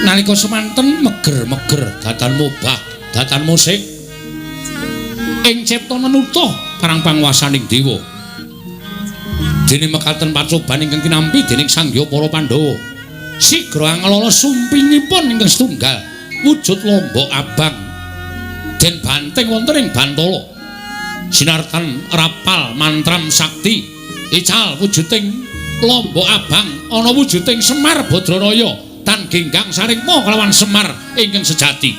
nalika semanten meger-meger datan mubah datan musik ing cipta nenutuh parang panguwasaning dewa dene mekaten pacoban ingkang tinampi dening Sang Hyang para Pandhawa sigra anglala sumpingipun ingkang setunggal wujud lombok abang den banting wonten ing bantala sinartan rapal mantram sakti ical wujuding lombok abang ana wujuding Semar Badranaya tan genggang saringma kelawan Semar ingkang sejati.